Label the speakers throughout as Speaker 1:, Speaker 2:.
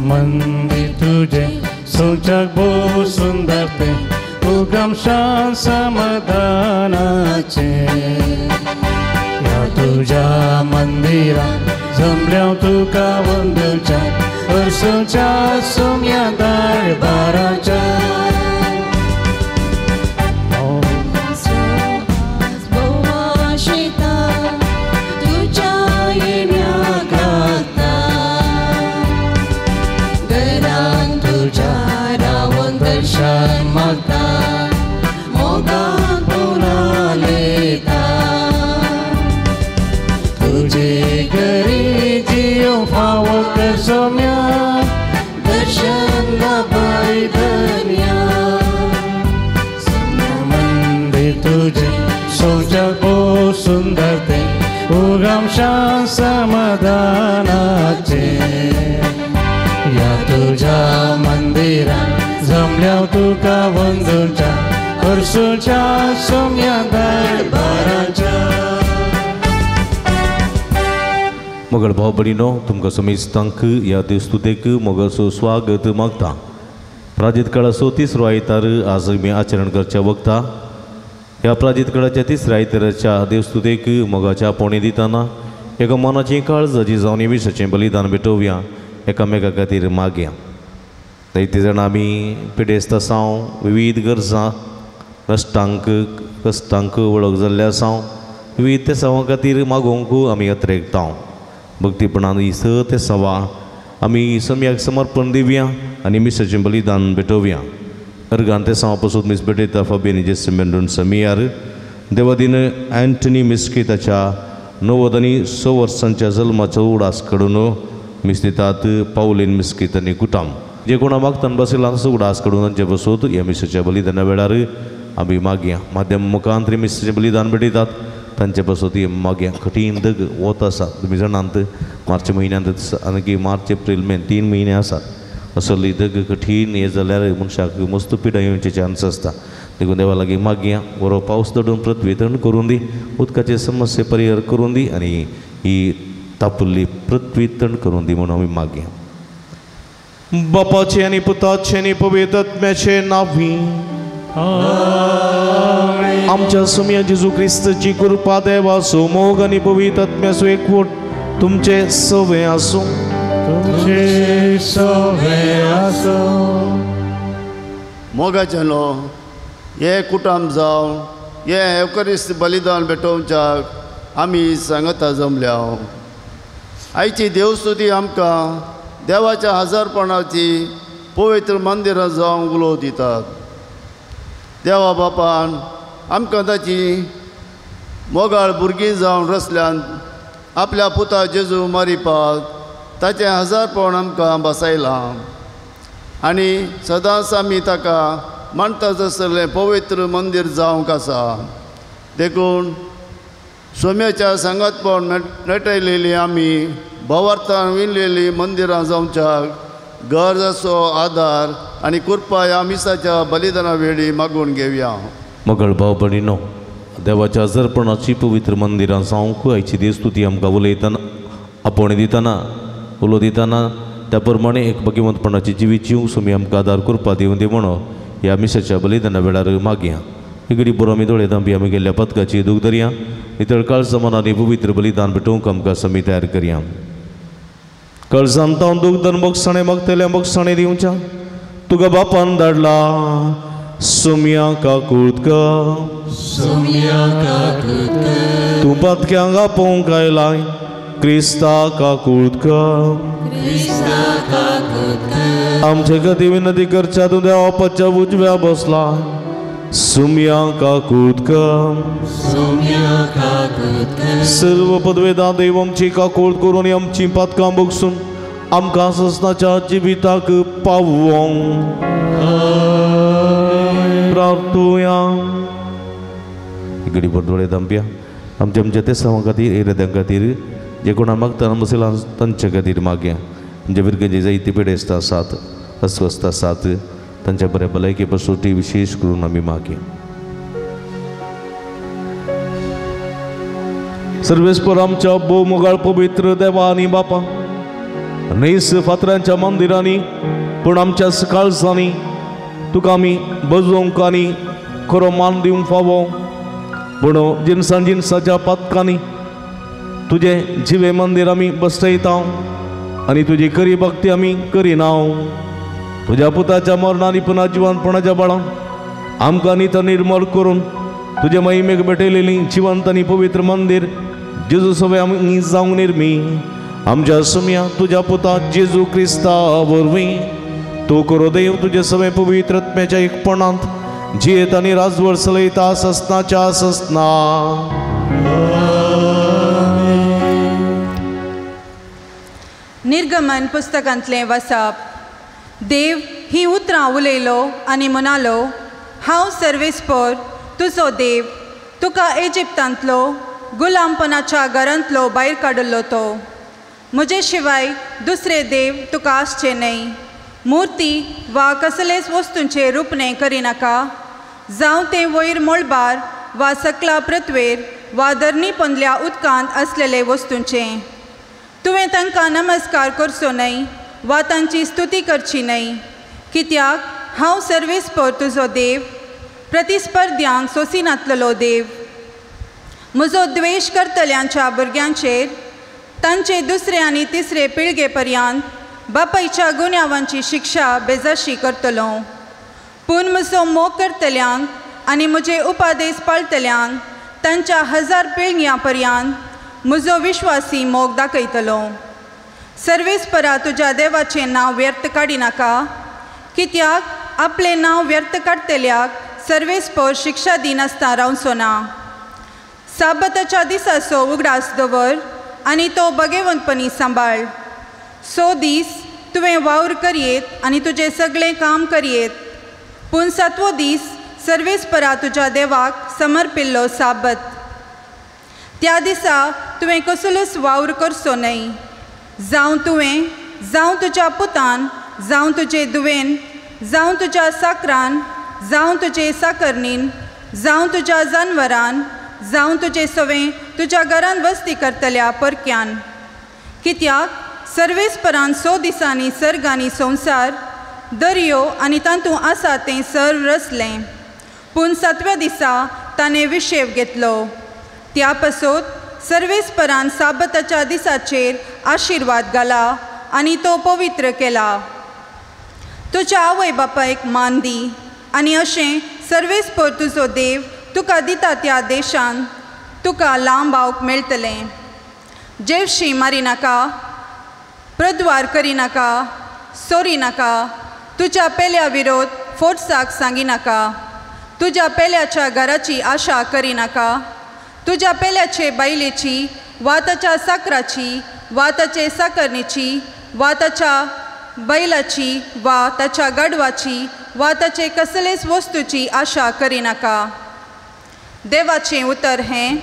Speaker 1: मंदिर तुझे सोच्याक भोव सुंदर तें उगम शांत समाधानाचें। ह्या तुज्या मंदिरान जमल्या तुका वंदच्या वर्सुच्या सोम्या दरबाराच्या। सुंदर ते उगम शांत समाधानाचे। ह्या तुज्या मंदिरान जमल्या तुका वंदुच्या वर्सुच्या सोम्या दरबाराच्या।
Speaker 2: मगळ भाव भयणीनो, तुमकां समेस्तांक ह्या देवस्तुतेक मोगाचो स्वागत मागता। प्राजीत काळाचो तिसरो आयतार आज आमी आचरण करच्या वखता। ह्या प्राजीत काळाच्या तिसऱ्या आयताराच्या देवस्तुतेक मोगाच्या पोणे दितना एका मनाची काळजाची जावन विशाचें बलिदान भेटोवया, एकामेका खातीर मागया। जायते जाण आमी पिडेस्त आसाव, विविध गरजां कश्टांक कश्टांक वळख जाल्ले आसाव, विविध ते सवां खातीर मागोवंक आमी अत्रेकता। भक्तीपणान ही स ते सवा आमी सम्याक समर्पण दिवया आनी मिसाचें बलिदान भेटोवया। अर्गान ते सवा पसून मीस भेटयता फाबियन जेसी मेंडोन समियार देवादीन अँटनी मिस्किताच्या 90 आनी 6 वर्सांच्या जल्माचो उडास कडून मीस दितात पावलीन मिस्कीत आनी कुटाम जे कोणा मागतान बसयला तसो उडास कडून तांचे बसोत ह्या मिसाच्या बलिदाना वेळार आमी मागया। माध्यम मुखांतरी मिसाचें बलिदान भेटयतात तांचे बसोत मागया। कठीण दग वत आसा, तुमी जाणांत मार्च म्हयन्यांत आनी मार्च एप्रील मे 3 म्हयने आसात। असली दग कठीण हें जाल्यार मनशाक मस्त पिडा येवचे चान्स आसता। देखून देवा लागीं मागया बरो पावस दडून पृथ्वी थंड करून दी, उदकाचे समस्ये परिहार करून दी आनी ही तापुल्ली पृथ्वी थंड करून दी म्हणून आमी मागया। बापाचे आनी पुताचे आनी पवित्र आत्म्याचे नांवी आमच्या सोम्या जेजू क्रिस्ताची कृपा देवाचो मोग आनी पवित्र आत्म्याचो एकवट तुमचे सवे आसूं।
Speaker 1: तुमचे सवे आसूं।
Speaker 3: मोगाचे न्हू हे कुटुंब जावन हे एवकरिस्त बलिदान भेटोवच्याक आमी सांगता जमल्या। आयची देवस्तुती आमकां देवाच्या हजारपणाची पवित्र मंदिरां जावन उलोव दितात। देवा बापान आमकां ताची मोगाळ भुरगीं जावन रसल्यान आपल्या पुता जेजू मारिपाक ताचें हजारपण आमकां बसयलां आनी सदांच आमी ताका मानता आसलें पवित्र मंदीर जावंक आसा। देखून सोम्याच्या सांगातपण नटयलेली आमी भवार्थान विणलेली मंदिरां जावच्याक गरज असो आदार आनी कृपा ह्या मिसाच्या बलिदाना वेळी मागून घेवया।
Speaker 2: मगळ भाव भयणीनो, देवाच्या हजारपणाची पवित्र मंदिरां जावंक आयची देवस्तुती आमकां उलयतना आपोवणें दितना उलो दितना त्या प्रमाणे एक भगिवंतपणाची जिवीत जिवंक सुमी आमकां आदार कृपा दिवन दी म्हणून ह्या मिसाच्या बलिदाना वेळार मागया। इगडी बरो आमी दोळे दांबी आमी गेल्ल्या पदकाची दूख धरया, नितळ काळजां मनांनी पवित्र बलिदान भेटोवंक आमकां समी तयार करया। कळजान तावन दूख धर मोगसाणे मागतल्या मोगसाणे दिवच्या तुका बापान धाडला सुम्या काकूत कर, तूं पातक्यांक आपोवंक आयलाय क्रिस्ता काकूत कर। आमचे खातीर विनंती करच्या तूं देवा उजव्या बसला सुम्या काकूत कर। सर्व पदवेदा देव आमची काकूत करून आमची पातकां बगसून आमकां ससनाच्या जिविताक पावोवंक प्रार्थुया। गडी दोळे दांपया आमच्या आमच्या तेसांवा खातीर एरद्यां खातीर जे कोणा मागता बसयला तांचे खातीर मागया। आमच्या भुरग्यांचे जायते पिडेस्त आसात अस्वस्थ आसात तांच्या बऱ्या भलायके पसून विशेष करून आमी मागया। सर्वेस्पर आमच्या भोव मोगाळ पवित्र देवा आनी बापा, न्हयस फातरांच्या मंदिरांनी पूण आमच्या काळजांनी तुका आमी बजोवंक आनी खरो मान दिवंक फावो. पूण जिनसान जिनसाच्या पातकांनी तुजें जिवें मंदीर आमी बसयता आनी तुजी खरी भक्ती आमी करिना. तुज्या पुताच्या मरणान पुन्हा जिवंतपणाच्या बळान आमकां नीत निर्मल करून तुजे महिमेक भेटयलेली जिवंत आनी पवित्र मंदीर जेजू सवे आमी जावंक निर्मी. आमच्या सुम्या तुज्या पुता जेजू क्रिस्ता वरवीं तूं करो देव तुजे सवे पवित्र आत्म्याच्या एकपणांत जियेत आनी राजवट चलयता ससनाच्या ससना.
Speaker 4: निर्गमन पुस्तकांतलें वसाप. देव ही उतरां उलयलो आनी म्हणालो, हांव सर्वेस्पर तुजो देव, तुका इजिप्तांतलो गुलामपणाच्या घरांतलो भायर काडिल्लो तो. म्हजे शिवाय दुसरे देव तुका आसचे न्हय. मुर्ती वा कसलेच वस्तूंचें रुपणें करिनाका, जावं तें वयर मळबार वा सकला पृथ्वेर वा धरणी पोंदल्या उदकांत आसलेले वस्तूंचें. तुवें तांकां नमस्कार करचो न्हय वा तांची स्तुती करची न्हय, कित्याक हांव सर्वेस्पर तुजो देव, प्रतिस्पर्ध्यांक सोंसिनातलेलो देव. म्हजो द्वेश करतल्यांच्या भुरग्यांचेर तांचे दुसरे आनी तिसरे पिळगे पर्यंत बापायच्या गुन्यांवांची शिक्षा बेजाशी करतलो. पूण म्हजो मोग करतल्यांक आनी म्हजे उपादेश पाळटल्यांक तांच्या 1000 पिळग्यां पर्यंत म्हजो विश्वासी मोग दाखयतलो. सर्वेस्परा तुज्या देवाचें नांव व्यर्थ काडिनाका, कित्याक आपलें नांव व्यर्थ काडटल्याक सर्वेस्पर शिक्षा दिनासतना रावचो ना. साबताच्या दिसाचो उगडास दवर आनी तो बगेवंतपणी सांबाळ. 6 दीस तुवें वावर करयेत आनी तुजें सगळें काम करयेत, पूण 7वो दीस सर्वेस्परा तुज्या देवाक समर्पिल्लो साबत. त्या दिसा तुवें कसलोच वावर करचो न्हय, जावं तुवें, जावं तुज्या पुतान, जावं तुजे दुवेन, जावं तुज्या साकरान, जावं तुजे साकरणीन, जावं तुज्या जानवरान, जावं तुजे सवें तुज्या घरान वस्ती करतल्या परक्यान. कित्याक सर्वेस्परान 6 दिसांनी सर्ग आनी संवसार, दर्यो आनी तातूंत आसा तें सर्व रचलें, पूण 7व्या दिसा ताणें विशेव घेतलो. त्या पासत सर्वेस्परान साबताच्या दिसाचेर आशिर्वाद घाला आनी तो पवित्र केला. तुज्या आवय बापायक मान दी आनी अशें सर्वेस्पर तुजो देव तुका दिता त्या देशान तुका लांब आवक मेळटलें. जेवशी मारिनाका, प्रद्वार करिनाका, सोरिनाका, तुज्या पेल्या विरोध फोर्साक सांगिनाका, तुज्या पेल्याच्या घराची आशा करिनाका, तुज्या पेल्याचे बायलेची वा ताच्या साकराची वा ताचे साकरणीची वा ताच्या बैलाची वा ताच्या गाडवाची वा ताचे कसलेच वस्तूची आशा करिनाका. देवाचें उतर हें.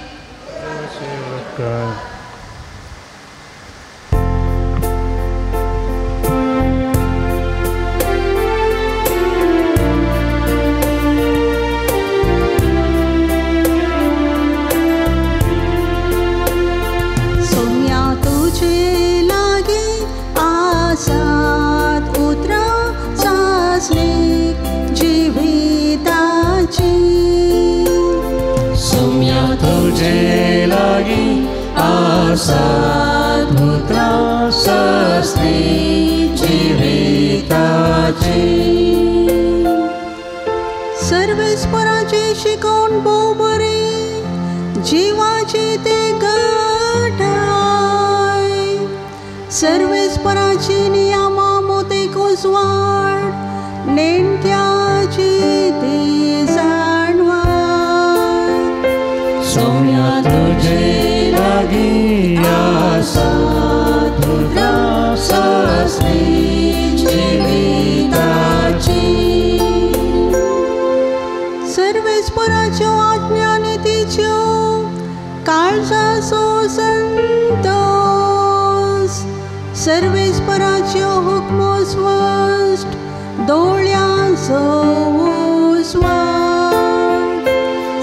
Speaker 5: सोम्या तुझे लागे आसात उतरां सासलेक जिविताची.
Speaker 1: सोम्या तुझे लागी आसात उतरां सासलेक जिविताची.
Speaker 5: सर्वेस्पराची शिकोवण भोव बरी, जिवाची ते गठाय. सर्वेस्पराची नियमा मोते कोसवाड, नेणत्याची ती जाणवाय.
Speaker 1: सोम्या तुझे लागी आसात उतरां सासलेक जिविताची.
Speaker 5: सर्वेस्पराच्यो आज्ञा आनी तिच्यो काळजाचो संतोस. सर्वेस्पराच्यो हुकमो स्पश्ट, दोळ्यांचो उजवाड.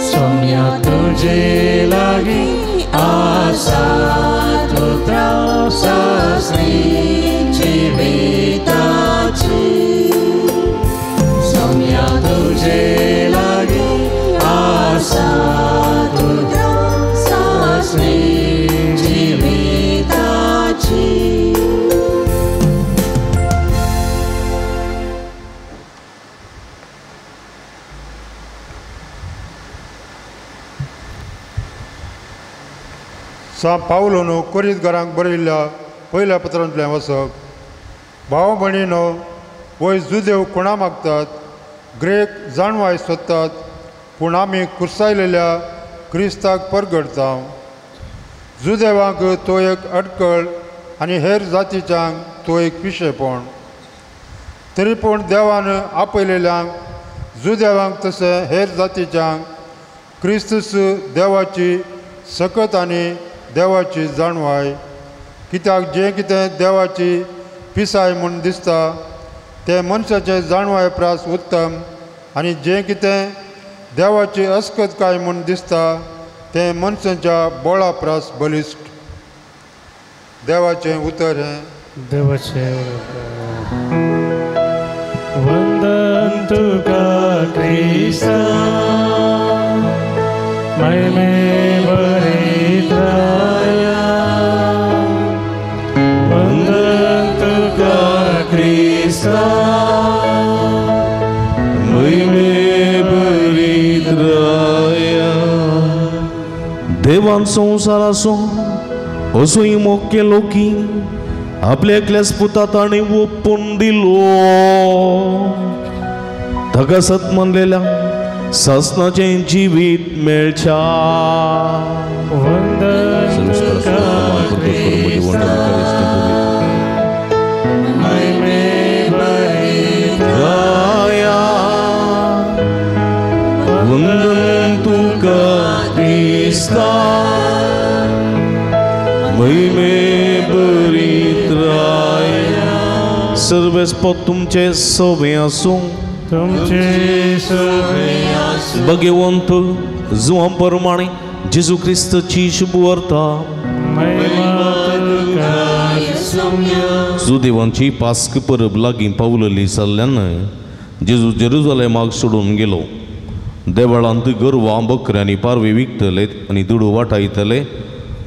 Speaker 1: सोम्या तुझे लागी आसात उतरां सासलेक
Speaker 6: सा पावलोन कोरीत घरांक बरयल्ल्या पयल्या पत्रांतलें वचप. भाव भयणीनो, वय जुदेव कोणा मागतात, ग्रेक जाणवाय सोदतात, पूण आमी कुर्सायलेल्या क्रिस्ताक परगडता. जुदेवांक तो एक अडकळ आनी हेर जातीच्यांक तो एक पिशेपण. तरी पूण देवान आपयलेल्यांक जुदेवांक तशें हेर जातीच्यांक क्रिस्तूस देवाची सकत आनी देवाची जाणवाय. कित्याक जें कितें देवाची पिसाय म्हूण दिसता तें मनशाचे जाणवाय प्रास उत्तम, आनी जें कितें देवाची अस्कतकाय म्हूण दिसता तें मनशाच्या बळा प्रास बलिश्ट. देवाचें उतर हें.
Speaker 1: देवाचें वंदन तुका क्रिस्ता, महिमे भरित्राया. वंदन तुका क्रिस्ता, महिमे भरित्राया.
Speaker 2: देवान संवसाराचो असोय मोग केलो की आपल्या एकल्याच पुता ताणें ओपून दिलो. ताका सत मानलेल्या सासनाचें जिवीत मेळच्या.
Speaker 1: वंदन तुका क्रिस्ता, महिमे भरित्राया.
Speaker 2: वंदन तुका क्रिस्ता, महिमे भरित्राया. सर्वेस्पोत तुमचे सवे आसूं,
Speaker 1: तुमचे सवे आसूं.
Speaker 2: भगवंत जुवां प्रमाणे जेजू क्रिस्ताची शुभवार्ता. जुदेवांची पास्क परब लागीं पावलली जाल्ल्यान जेजू जेरुजलेमाक सोडून गेलो. देवळांत गोरवां बकऱ्यांनी पारवे विकतले आनी दुडू वाटायतले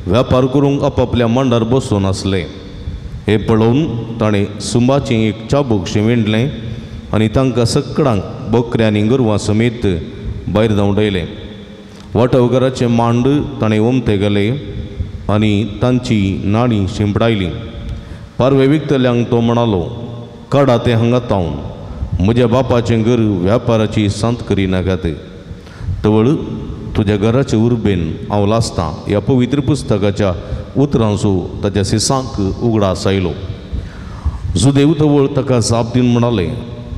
Speaker 2: व्यापार करूंक आपापल्या मांडार बसून आसले. हें पळोवन ताणें सुंबाचें एक चाबूकशें विणलें आनी तांकां सकडांक बकऱ्यांनी गोरवां समेत भायर धांवडायलें. वाटवघराचें मांड ताणें ओमते घाले आनी तांची नाणी शिंपडायली. पारवे विकतल्यांक तो म्हणालो, काडा तें हांगा तावन, म्हज्या बापाचें घर व्यापाराची सांत करिनाकात. तवळ तुज्या घराचे उर्बेन हांव लासतां ह्या पवित्र पुस्तकाच्या उतरांचो ताच्या सिसांक उगडास आयलो. जुदेव तवळ ताका जाप दिवन म्हणाले,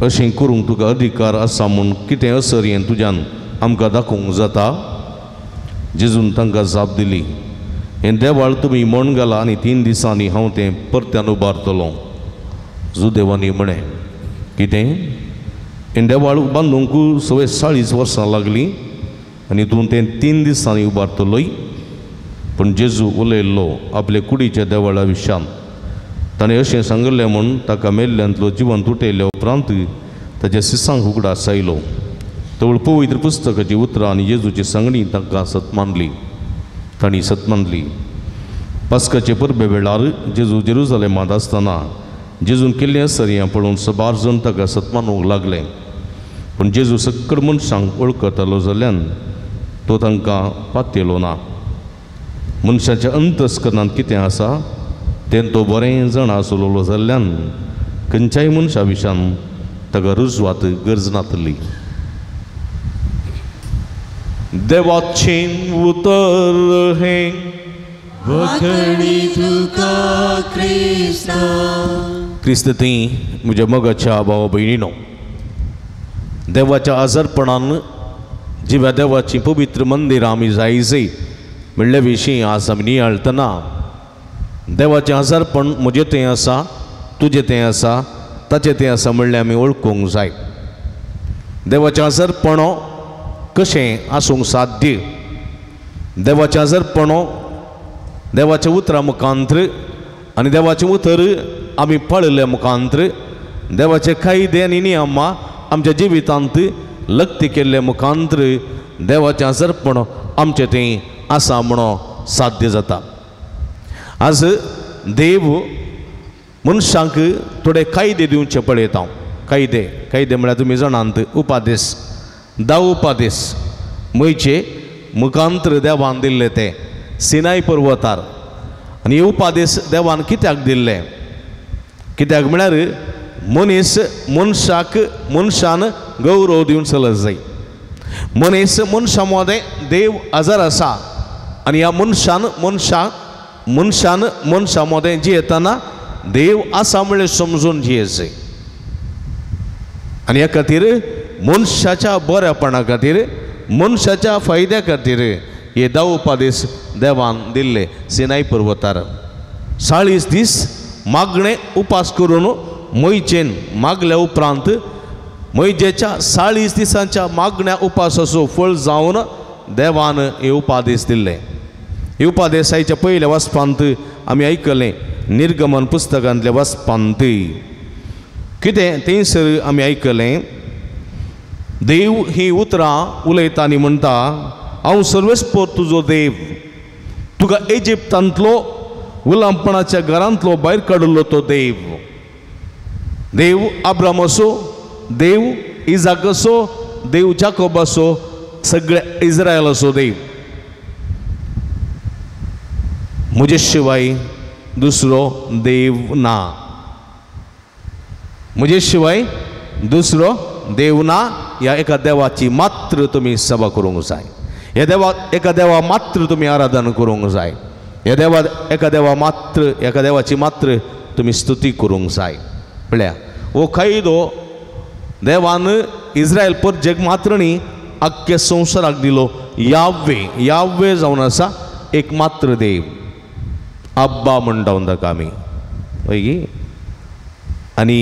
Speaker 2: अशें करूंक तुका अधिकार आसा म्हूण कितें असर हें तुज्यान आमकां दाखोवंक जाता? जेजून तांकां जाप दिली, हें देवाळ तुमी मण घाला आनी 3 दिसांनी हांव तें परत्यान उबारतलो. जुदेवांनी म्हळें, कितें? हें देवाळ बांदूंक 44 वर्सां लागलीं आनी तूं तें 3 दिसांनी उबारतलोय? पूण जेजू उलयल्लो आपले कुडीच्या देवळा विशान. ताणें अशें सांगिल्लें म्हूण ताका मेल्ल्यांतलो जिवन उठयल्या उपरांत ताच्या सिसांक उगडास आयलो. तवळ पवित्र पुस्तकाची उतरां आनी जेजूची सांगणी तांकां सत मानली. तांणी सत मानली. पास्काचे परबे वेळार जेजू जेरुजलेमांत आसतना जेजून केल्लें असर्यां पळोवन सबार जण ताका सत मानूंक लागले. पूण जेजू सक्कड मनशांक वळखतालो जाल्ल्यान तो तांकां पातयलो ना. मनशाच्या अंतस्करणांत कितें आसा तें तो बरें जाणा आसलेलो जाल्ल्यान खंयच्याय मनशा विशान ताका रुजवात गरज नातली. देवाचें उतर हें.
Speaker 1: वाखणी तुका क्रिस्ता.
Speaker 2: क्रिस्त ती म्हज्या मोगाच्या भाव भयणीनो, देवाच्या आजारपणान जिव्या देवाचीं पवित्र मंदिरां आमी जायजय म्हणल्या विशीं आज आमी नियाळतना देवाचें आजारपण म्हजें तें आसा, तुजें तें आसा, ताचें तें आसा म्हणल्यार आमी वळखूंक जाय. देवाचें आजारपण कशें आसूंक साध्य? देवाचें आजारपण देवाच्या उतरा मुखांत्र आनी देवाचें उतर आमी पळयल्ल्या मुखांत्र, देवाचे कायदे आनी नियमां आमच्या जिवितांत लक्ती केल्ल्या मुखांत्र देवाचें आजारपण आमचें तें आसा म्हणून साध्य जाता. आज देव मनशांक थोडे कायदे दिवचे पळयता. कायदे, कायदे म्हळ्यार तुमी जाणांत उपादेश, 10 उपादेश मयचे मुखांत्र देवान दिल्ले ते. सिनाय पर्वतार. आनी हे उपादेश देवान कित्याक दिल्ले? कित्याक म्हळ्यार मनीस मनशाक मनशान गौरव दिवन चलत जाय. मनीस मनशा मदें देव आजार आसा आनी ह्या मनशान मनशा मनशान मनशा मदें जियेतना देव आसा म्हणलें समजून जियेचें. आनी ह्या खातीर मनशाच्या बऱ्यापणा खातीर मनशाच्या फायद्या खातीर हे 10 उपादेश देवान दिल्ले सिनाय पर्वतार. 40 दीस मागणे उपास करून मोयजेन मागल्या उपरांत मोयजेच्या 40 दिसांच्या मागण्या उपासाचो फळ जावन देवान हे उपादेश दिल्ले. हे उपादेश आयच्या पयल्या वाचपांत आमी आयकलें निर्गमन पुस्तकांतल्या वाचपांत. कितें थंयसर आमी आयकलें देव ही उतरां उलयता आनी म्हणटा हांव सर्वेस्पर तुजो देव, तुका इजिप्तांतलो गुलामपणाच्या घरांतलो भायर काडिल्लो तो देव. देव अब्राम असो, देव इजाक असो, देव जाकोब असो, सगळे इस्रायल असो देव. म्हजे शिवाय दुसरो देव ना, म्हजे शिवाय दुसरो देव ना. ह्या एका देवाची मात्र तुमी सभा करूंक जाय, ह्या देवा एका देवा मात्र तुमी आराधना करूंक जाय, ह्या देवा एका देवा मात्र एका देवाची मात्र तुमी स्तुती करूंक जाय. म्हळ्यार हो कायदो देवान इस्रायल परजेक मात्र न्ही आख्ख्या संवसाराक दिलो. याव्वे याव्वे जावन आसा एक मात्र देव, अब्बा म्हणटा ताका आमी हय गी. आनी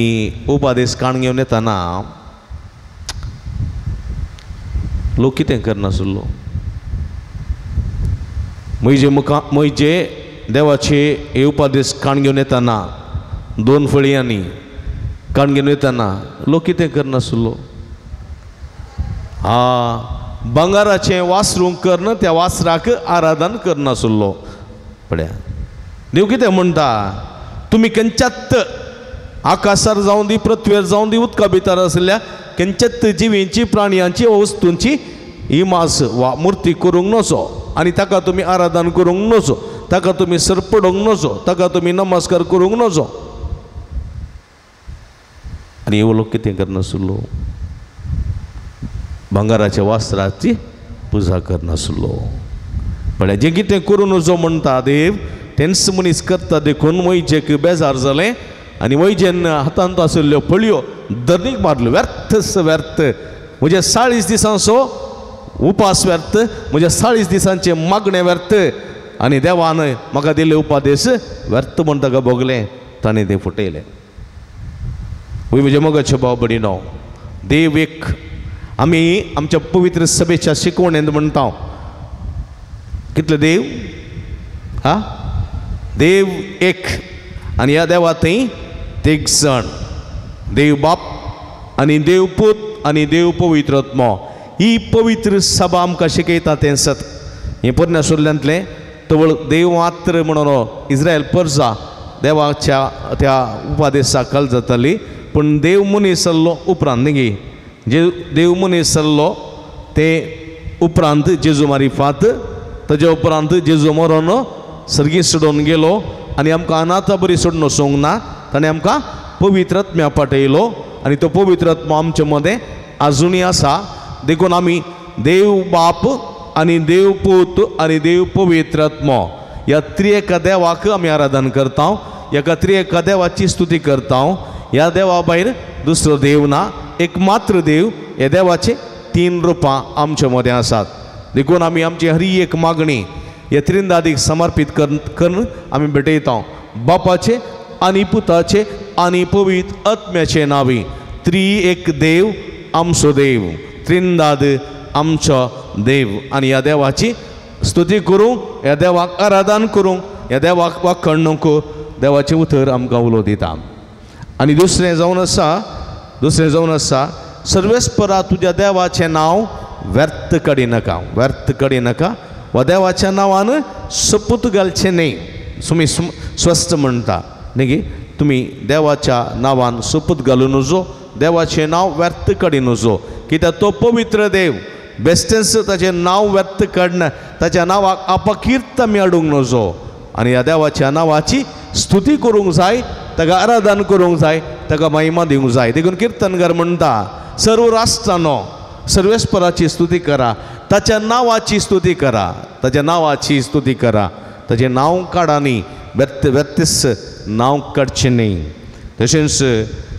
Speaker 2: उपादेश काण घेवन येतना लोक कितें करनासलो म्हजे मुखा म्हजे देवाचे हे उपादेश काण घेवन येतना 2 फळयांनी काण घेवन येतना लोक कितें करनासलो? हा भांगराचें वासरूंक करन त्या वासराक आराधन करनासलो. पळया देव कितें म्हणटा, तुमी खंयच्यात आकाशार जावन दी पृथ्वेर जावन दी उदका भितर आशिल्ल्या खंयच्यात जिवींची प्राणयांची वस्तूंची इमाज वा मुर्ती करूंक नजो आनी ताका तुमी आराधन करूंक नजो, ताका तुमी सरपडूंक नजो, ताका तुमी नमस्कार करूंक नजो. आनी हे लोक कितें करनासलो? भांगराच्या वासराची पुजा करनासलो. म्हळ्यार जें कितें करूं नजो म्हणटा देव तेंच मनीस करता. देखून मोयजेक बेजार जालें आनी मोयजेन हातांत आशिल्ल्यो फळयो धरणीक मारल्यो. व्यर्थच व्यर्थ, म्हज्या 40 दिसांचो उपास व्यर्थ, म्हज्या 40 दिसांचें मागणें व्यर्थ आनी देवान म्हाका दिल्ले उपादेश व्यर्थ म्हण ताका भोगलें, ताणें तें फुटयलें. वय म्हज्या मोगाचे भाव भयणीनो, देव एक. आमी आमच्या पवित्र सभेच्या शिकवणेंत म्हणटा कितले देव? हा देव एक आनी ह्या देवा थंय तीग जाण, देव बाप आनी देव पूत आनी देव पवित्र आत्मो. ही पवित्र सभा आमकां शिकयता तें सत. हें पोरण्या सुर्ल्यांतलें तवळ देव मात्र म्हणून इस्रायल परजा देवाच्या त्या उपादेशा खाल जाताली. पूण देव मनीस जाल्लो उपरांत न्ही जे देव मनीस जाल्लो ते उपरांत जेजू मारिफात, ताजे उपरांत जेजू मरोन सर्गी सोडून गेलो आनी आमकां अनाथा बरी सोडून वचूंक ना, ताणें आमकां पवित्र आत्म्या पाठयलो आनी तो पवित्र आत्मो आमचे मदें आजुनूय आसा. देखून आमी देव बाप आनी देव पूत आनी देव पवित्र आत्मो ह्या त्रिएका देवाक आमी आराधन करता, ह्या त्रिएका देवाची स्तुती करता. ह्या देवा भायर दुसरो देव ना, एक मात्र देव. ह्या देवाचे 3 रुपां आमचे मदें आसात. देखून आमी आमची हर एक मागणी ह्या त्रिंदादीक समर्पीत करून आमी भेटयता. बापाचे आनी पुताचे आनी पवित्र आत्म्याचे नांवी त्रि एक देव आमचो देव, त्रिंदाद आमचो देव. आनी ह्या देवाची स्तुती करूंक, ह्या देवाक आराधन करूंक, ह्या देवाक वाखणूंक देवाचें उतर आमकां उलो दिता. आनी दुसरें जावन आसा, दुसरें जावन आसा सर्वेस्परा तुज्या देवाचें नांव व्यर्थ काडिनाका, व्यर्थ काडिनाका वा देवाच्या नांवान सपूत घालचें न्ही. तुमी स्वस्थ म्हणटा न्ही, तुमी देवाच्या नांवान सोपूत घालूं नजो, देवाचें नांव व्यर्थ काडी नजो, कित्याक तो पवित्र देव, बेस्टेंस ताचें नांव व्यक्त काडना, ताच्या नांवाक अपकीर्त आमी हाडूंक नजो आनी ह्या देवाच्या नांवाची स्तुती करूंक जाय, ताका आराधन करूंक जाय, ताका महिमा दिवंक जाय. देखून किर्तनकार म्हणटा, सर्व राष्ट्रांनो सर्वेस्पराची स्तुती करा, ताच्या नांवाची स्तुती करा, ताच्या नांवाची स्तुती करा. ताचें नांव काडा न्ही, व्यक्त व्यक्तीस नांव काडचें न्ही. तशेंच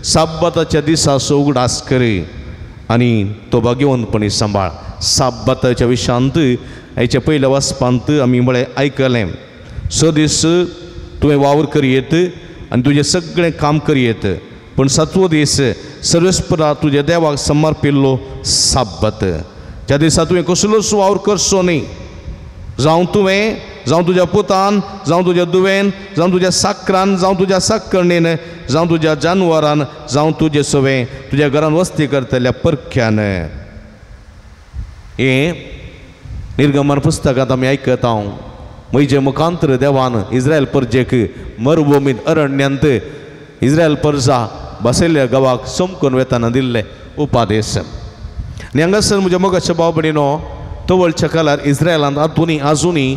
Speaker 2: साब्बाताच्या दिसाचो उगडास करी आनी तो भाग्यवंतपणी सांबाळ. साब्बाताच्या विशांत हाच्या पयल्या वाचपांत आमी म्हळें आयकलें, स दीस तुवें वावर करयेत आनी तुजें सगळें काम करयेत, पूण सातवो दीस सर्वेस्परा तुज्या देवाक समर्पिल्लो साब्बात. ज्या दिसा तुवें कसलोच वावर करचो न्ही, जावं तुवें, जावं तुज्या पुतान, जावं तुज्या दुवेन, जावं तुज्या साकरान, जावं तुज्या साकरणेन, जावं तुज्या जानवरान, जावं तुजे सवें तुज्या घरान वस्ती करतल्या परख्यान. हें निर्गमन पुस्तकांत आमी आयकता. म्हजे मुखांतर देवान इस्रायल परजेक मरुभूमींत अरण्यांत इस्रायल परजा बसयल्ल्या गांवाक चमकून वेताना दिल्ले उपादेश. आनी हांगासर म्हज्या मोगाच्या भाव भयणीनो, तवळच्या काळार इस्रायलांत आतुनी आजुनी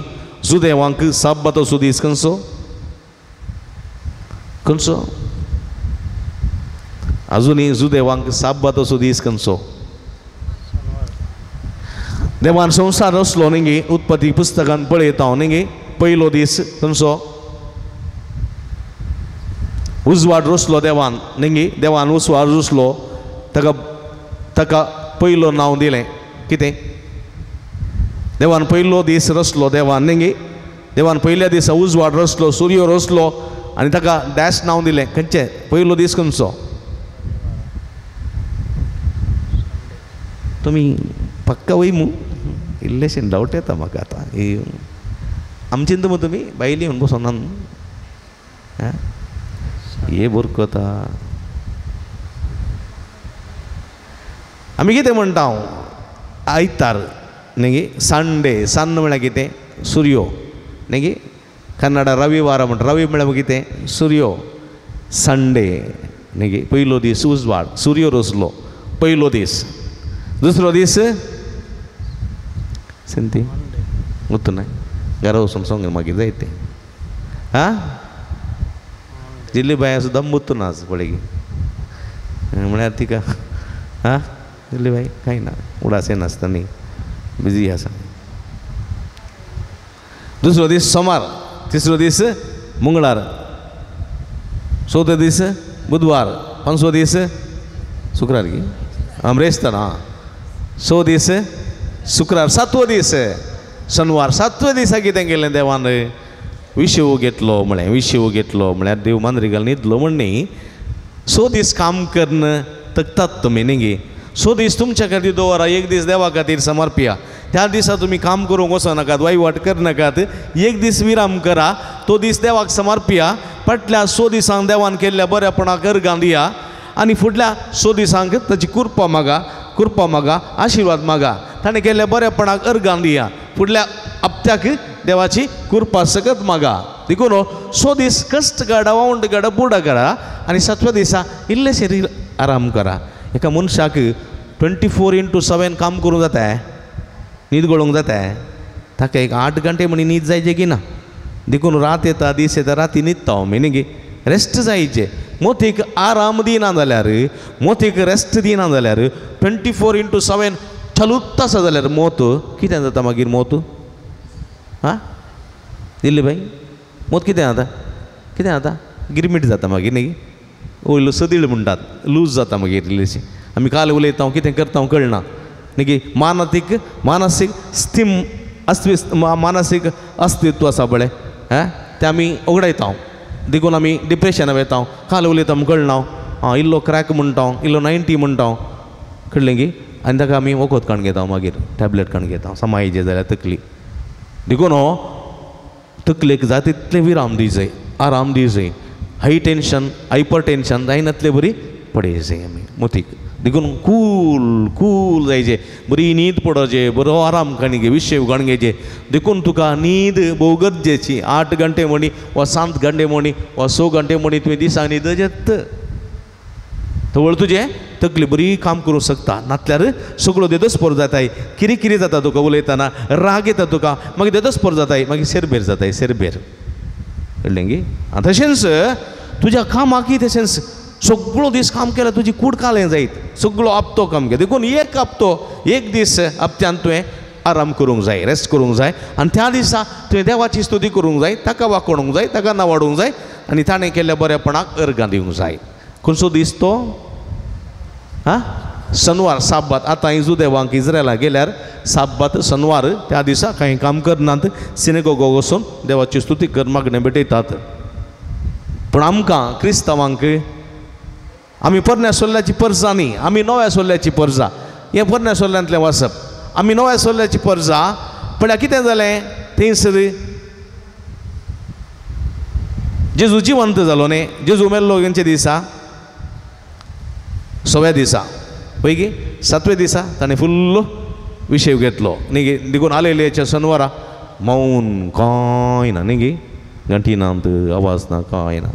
Speaker 2: जुदेवांक साब्बाताचो दीस खंयचो खंयचो आजुनी जुदेवांक साब्बाताचो दीस खंयचो? देवान संवसार रचलो न्ही गे, उत्पत्ती पुस्तकान पळयता हांव न्ही गे, पयलो दीस खंयचो? उजवाड रचलो देवान न्ही गे, देवान उजवाड रचलो, ताका ताका पयलो नांव दिलें कितें? देवान पयलो दीस रचलो देवान न्ही गे, देवान पयल्या दिसा उजवाड रचलो, सूर्य रचलो आनी ताका डॅश नांव दिलें. खंयचें पयलो दीस खंयचो? तुमी पक्का वय मू? इल्लेशें डावट येता म्हाका आतां. आमचें मू तुमी बायली म्हूण बसोना हे बरकता. आमी कितें म्हणटा? हांव आयतार न्ही गे, संडे, सन म्हळ्यार कितें? सुर्यो न्ही गे. कन्नडा रविवार म्हणटा, रवी म्हळ्यार कितें? सुर्यो. संडे न्ही गे, पयलो दीस उजवाड, सुर्यो रचलो पयलो दीस. दुसरो दीस सिंती गुत्तू ना घरा वचून सांग मागीर जाय तें. आं जिल्ली बाय सुद्दां मुत्तू ना पळय म्हळ्यार तिका आं जिल्ली बाय कांय ना, उडास येनासता न्ही, बिजी आसा. दुसरो दीस सोमार, तिसरो दीस मंगळार, चवथो दीस बुधवार, पांचवो दीस शुक्रार की आमरेस्तार, आं स दीस शुक्रार, सातवो दीस शनवार. सातव्या दिसा कितें केलें देवान? विशेव घेतलो म्हळें, विशेव घेतलो म्हळ्यार देव मांद्रिगाल न्हिदलो म्हण न्ही. स दीस काम करून थकतात तुमी न्ही गे, स दीस तुमच्या खातीर दवरा, एक दीस देवा खातीर समर्पिया. त्या दिसा तुमी काम करूंक वचनाकात, वयवाट करनाकात, एक दीस विराम करा, तो दीस देवाक समर्पिया. फाटल्या स दिसांक देवान केल्ल्या बऱ्यापणाक अर्गां दिया आनी फुडल्या स दिसांक ताची कृपा मागा, कृपा मागा, आशिर्वाद मागा. ताणें केल्ल्या बऱ्यापणाक अर्गां दिया, फुडल्या हप्त्याक देवाची कृपा सकत मागा. देखून स दीस कश्ट काडा, वावंट काडा, बुडा काडा आनी सातव्या दिसा इल्लेशें आराम करा. एका मनशाक 24x7 काम करूंक जाता, न्हीद गळोवंक जाता, ताका एक 8 घंटे म्हणी न्हीद जायचे की ना. देखून रात येता दीस येता, राती न्हिदता हांव न्ही गे, रेस्ट जायचे. मोतीक आराम दिना जाल्यार, मोतीक रेस्ट दिना जाल्यार 24x7 चालूच आसा जाल्यार मोत कितें जाता मागीर? मोत आं दिल्ली बाई मोत कितें जाता? कितें जाता? गिरमीट जाता मागीर न्ही, वयलो सदीळ म्हणटात, लूज जाता मागीर इल्लीशी. आमी काल उलयता कितें करता कळना न्ही गे. मानसीक मानसीक स्थिम अस्तित्व, मानसीक अस्तित्व आसा पळय हें तें आमी उगडायता, देखून आमी डिप्रेशना वयता. काल उलयता कळना, आं इल्लो क्रॅक म्हणटा, इल्लो 90 म्हणटा, कळ्ळें गी? आनी ताका आमी वखद काडून घेता मागीर, टॅबलेट काडून घेता समायचे जाल्यार तकली. देखून हो तकलेक जाय तितलें विराम दी जाय, आराम दी जाय. हाय टेंशन, हायपर टेंशन जायनातले बरी पडय जाय आमी मोतीक. देखून कूल कूल जायचे, बरी न्हीद पडोवचे, बरो आराम काडून घे, विशेव काडून घेवचे. देखून तुका न्हीद भोव गरजेची. 8 घंटे म्हणी वा 7 घंटे म्हणी वा 6 घंटे म्हणी तुवें दिसाक न्हीद येत. तवळ तुजें तकली बरी काम करूंक शकता. नातल्यार सगळो देदोस्पोर जाताय, किरी जाता तुका उलयतना, राग येता तुका, मागीर देदोस्पोर जाताय, मागीर सेरबेर जाताय, सेरबेर. कळ्ळें गी? आं तशेंच तुज्या कामाकय तशेंच सगळो दीस काम केल्यार तुजी कूड कालें जायत, सगळो हप्तो काम केलो. देखून एक हप्तो, एक दीस हप्त्यान तुवें आराम करूंक जाय, रेस्ट करूंक जाय. आनी त्या दिसा तुवें देवाची स्तुती करूंक जाय, ताका वाकोणूंक जाय, ताका नावाडूंक जाय आनी ताणें केल्ल्या बरेपणाक अर्गां दिवंक जाय. खंयचो दीस तो? आं, शनवार, साब्बात. आतां जुदेवांक इज्रायला गेल्यार साब्बात शनवार त्या दिसा कांय काम करनात, सिनेगोगो वचून देवाची स्तुती कर मागणें भेटयतात. पूण आमकां क्रिस्तांवांक आमी पोरण्या सोल्ल्याची परजा न्ही, आमी नव्या सोल्ल्याची परजा. हें पोरण्या सोल्ल्यांतलें वाचप, आमी नव्या सोल्ल्याची परजा. पळया कितें जालें थंयसर, जेजू जिवंत जालो न्ही. जेजू मेल्लो खंयच्या दिसा? सव्या दिसा. पळय गी, सातव्या दिसा ताणें फुल्ल विशय घेतलो न्ही गी. देखून आलेल्याच्या शनवारा मौन, कांय ना न्ही गी, घंटी ना, आवाज ना, कांय ना.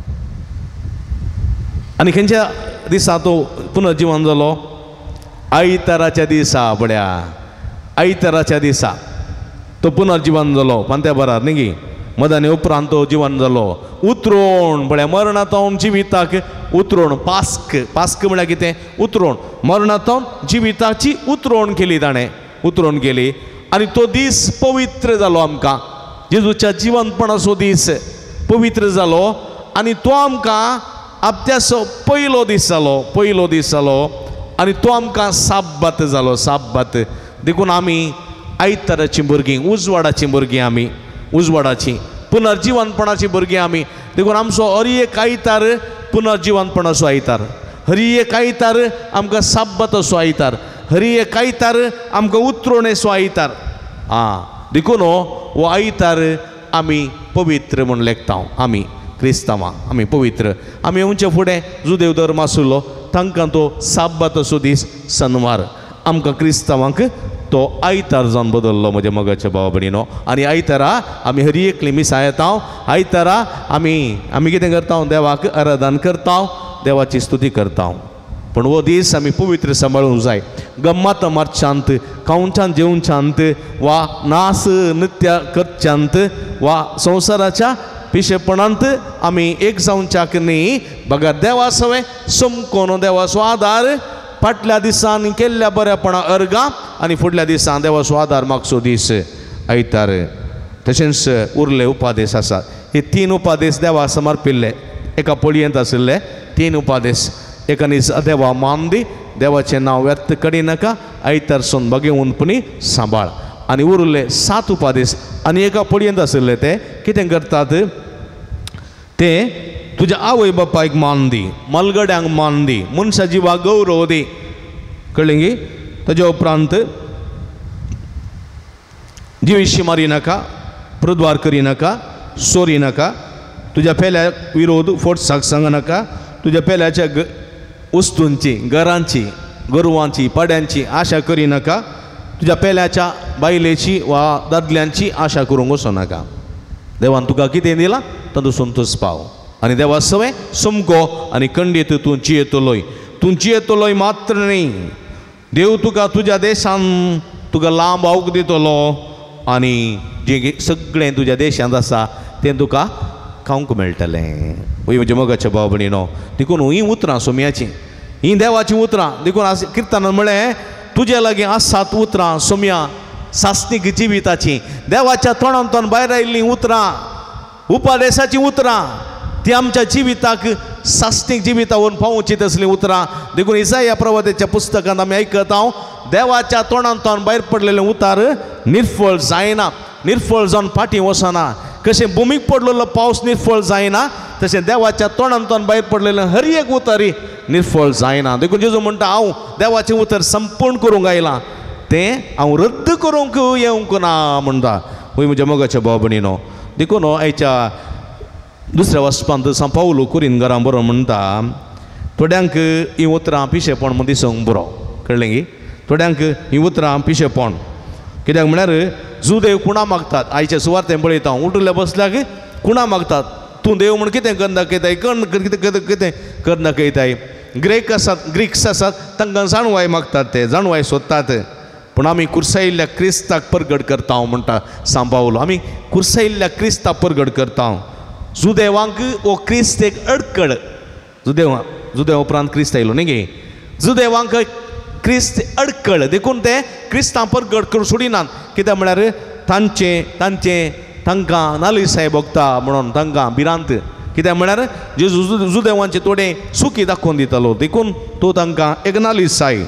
Speaker 2: आनी खंयच्या दिसा तो पुनर्जिवन जालो? आयताराच्या दिसा. पळया, आयताराच्या दिसा तो पुनर्जिवन जालो पांत्या बरार न्ही गी. मदानी उपरांत तो जिवन जालो. उतरोण पळया, मरणांत जिविताक उतरोण, पास्क. पास्क म्हळ्यार कितें? उतरोण. मरणांत जिविताची उतरोण केली ताणें, उतरोण केली आनी तो दीस पवित्र जालो आमकां. जेजूच्या जिवंतपणाचो दीस पवित्र जालो आनी तो आमकां हप्त्याचो पयलो दीस जालो, पयलो दीस जालो आनी तो आमकां साब्बात जालो, साब्बात. देखून आमी आयताराचीं भुरगीं, उजवाडाचीं भुरगीं, आमी उजवाडाचीं पुनर्जिवनपणाचीं भुरगीं आमी. देखून आमचो हर एक आयतार पुनर्जिवनपणाचो आयतार, हर एक आयतार आमकां साब्बाताचो आयतार, हर एक आयतार आमकां उतरोणेचो आयतार. आं, देखून हो आयतार आमी पवित्र म्हूण लेखता. आमी क्रिस्तांवां आमी पवित्र. आमी येवचे फुडें जुदेव धर्म आशिल्लो तांकां तो साब्बाताचो दीस शनवार, आमकां क्रिस्तांवांक तो आयतार जावन बदल्लो म्हज्या मोगाच्या भावा भयणीनो. आनी आयतारा आमी हर एकली मिसां येता. आयतारा आमी आमी कितें करता? देवाक आराधन करता, देवाची स्तुती करता. पूण हो दीस आमी पवित्र सांबाळूंक जाय. गम्मात मारच्यांत, खावच्यान जेवच्यात वा नास नृत्य करच्यांत वा संवसाराच्या पिशेपणांत आमी एक जावच्याक न्ही, बगर देवा सवें समकोन देवाचो आदार फाटल्या दिसान केल्ल्या बऱ्यापणा अर्गां आनी फुडल्या दिसान देवाचो आदार मागचो दीस आयतार. तशेंच उरले उपादेश आसात. हे तीन उपादेश देवा समर्पिल्ले एका पळयेंत आशिल्ले तीन उपादेश. एका दीस देवा मान दी, देवाचें नांव व्यर्थ करिनाका, आयतार सून बगेवनपणी सांबाळ. आनी उरले सात उपादेश आनी एका पळयेंत आशिल्ले ते कितें करतात? ते तुज्या आवय बापायक मान दी, मलगड्यांक मान दी, मनशा जिवाक गौरव दी. कळ्ळें गी? ताज्या उपरांत जिविशी मारी नाका, प्रद्वार करिनाका, चोरी नाका, तुज्या पेल्या विरोध फोटसाक सांगनाका, तुज्या पेल्याच्या वस्तूंची, घरांची, गोरवांची, पाड्यांची आशा करिनाका, तुज्या पेल्याच्या बायलेची वा दादल्यांची आशा करूंक वचनाका. देवान तुका कितें दिलां तातूंत संतोष पाव आनी देवा सवें समको आनी खंडीत तूं जियेतलोय. तूं जियेतलोय मात्र न्ही, देव तुका तुज्या देशान तुका लांब आवक दितलो आनी जें सगळें तुज्या देशांत आसा तें तुका खावंक मेळटलें. वय म्हज्या मोगाच्या भाव भयणीनो, देखून हीं उतरां सोम्याचीं, हीं देवाचीं उतरां. देखून किर्तनान म्हळें, तुजे लागीं आसात उतरां सोम्या सासणीक जिविताचीं. देवाच्या तोंडांतल्यान भायर आयिल्लीं उतरां, उपदेशाचीं उतरां, ती आमच्या जिविताक सासणीक जिविता व्हरून पावोवची तसलीं उतरां. देखून इसाया प्रवाद्याच्या पुस्तकांत आमी आयकता हांव, देवाच्या तोंडांतल्यान भायर पडलेलें उतार निर्फळ जायना, निर्फळ जावन फाटीं वचना. कशें भुमीक पडलेलो पावस निर्फळ जायना, तशें देवाच्या तोंडांतल्यान भायर पडलेलें हर एक उतरी निर्फळ जायना. देखून जेजू म्हणटा, हांव देवाचें उतर संपूर्ण करूंक आयलां, तें हांव रद्द करूंक येवंक ना म्हणटा. वय म्हज्या मोगाच्या भाव भयणीनो, देखून आयच्या दुसऱ्या वाचपांत सांव पावलो कुरीन घरां बरो म्हणटा, थोड्यांक हीं उतरां पिशेपण म्हूण दिसूंक बरो. कळ्ळें गी? थोड्यांक हीं उतरां पिशेपण कित्याक म्हळ्यार जुदेव कुणा मागतात. आयचे सुवार्तें पळयता हांव, उठल्या बसल्याक कुणा मागतात, तूं देव म्हूण कितें करना दाखयताय, कितें कितें करना दाखयताय.
Speaker 7: ग्रेक आसात, ग्रीक्स आसात, तांकां जाणवाय मागतात, ते जाणवाय सोदतात. पूण आमी कुर्सायिल्ल्या क्रिस्ताक परगट करता म्हणटा सांव पावलो. आमी कुर्सायिल्ल्या क्रिस्ताक परगट करता. जुदेवांक हो क्रिस्त एक अडकड. जुदेवा जुदेवा उपरांत क्रिस्त आयलो न्ही गे. जुदेवांक क्रिस्त अडकळ, देखून ते क्रिस्तां परगट करूं सोडिनात. कित्याक म्हळ्यार तांचें तांचें तांकां नालिसाय भोगता म्हणून तांकां भिरांत. कित्याक म्हळ्यार जेजू जुदेवांचे थोडे सुखी दाखोवन दितालो, देखून तो तांकां एक नालिसाय.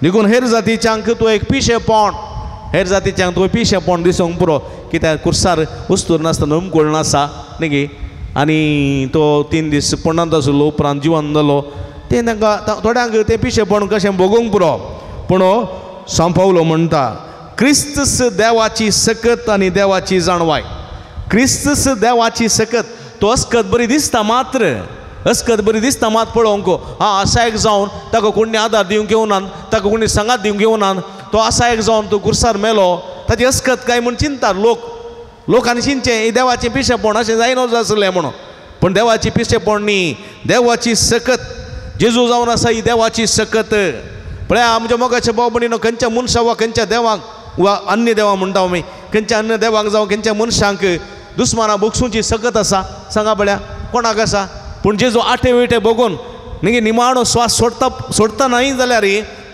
Speaker 7: देखून हेर जातीच्यांक तो एक पिशेपण, हेर जातीच्यांक तो पिशेपण दिसूंक पुरो. कित्याक कुर्सार वस्तूर नासतना उमकूळ नासा न्ही गे. आनी तो 3 दीस पण्णांत आसलो, उपरांत जिवन जालो. तें तांकां थोड्यांक तें पिशेपण कशें भोगूंक पुरो. पूण सांव पावलो म्हणटा क्रिस्तस देवाची सकत आनी देवाची जाणवाय. क्रिस्तस देवाची सकत. तो अस्कत बरी दिसता मात्र, अस्कत बरी दिसता मात पळोवंक हा असायक जावन ताका कोणी आदार दिवंक येवनात, ताका कोणी सांगात दिवंक येवनात. तो असायक जावन तो कुर्सार मेलो, ताची अस्कत काय म्हूण चिंतात लोक. लोकांनी चिंतचें हें देवाचें पिशेपण अशें जायना आसलें म्हणून. पूण देवाची पिशेपण न्ही, देवाची सकत. जेजू जावन आसा ही देवाची सकत. पळया आमच्या मोगाच्या भाव भयणीनो, खंयच्या मनशां वा खंयच्या देवांक वा अन्य देवां म्हणटा आमी, खंयच्या अन्य देवांक जावं खंयच्या मनशांक दुस्माना भोगसूची सकत आसा? सांगा पळया कोणाक आसा? पूण जेजू आठे विटे भोगून न्ही निमाणो स्वास सोडता सोडता न्हय जाल्यार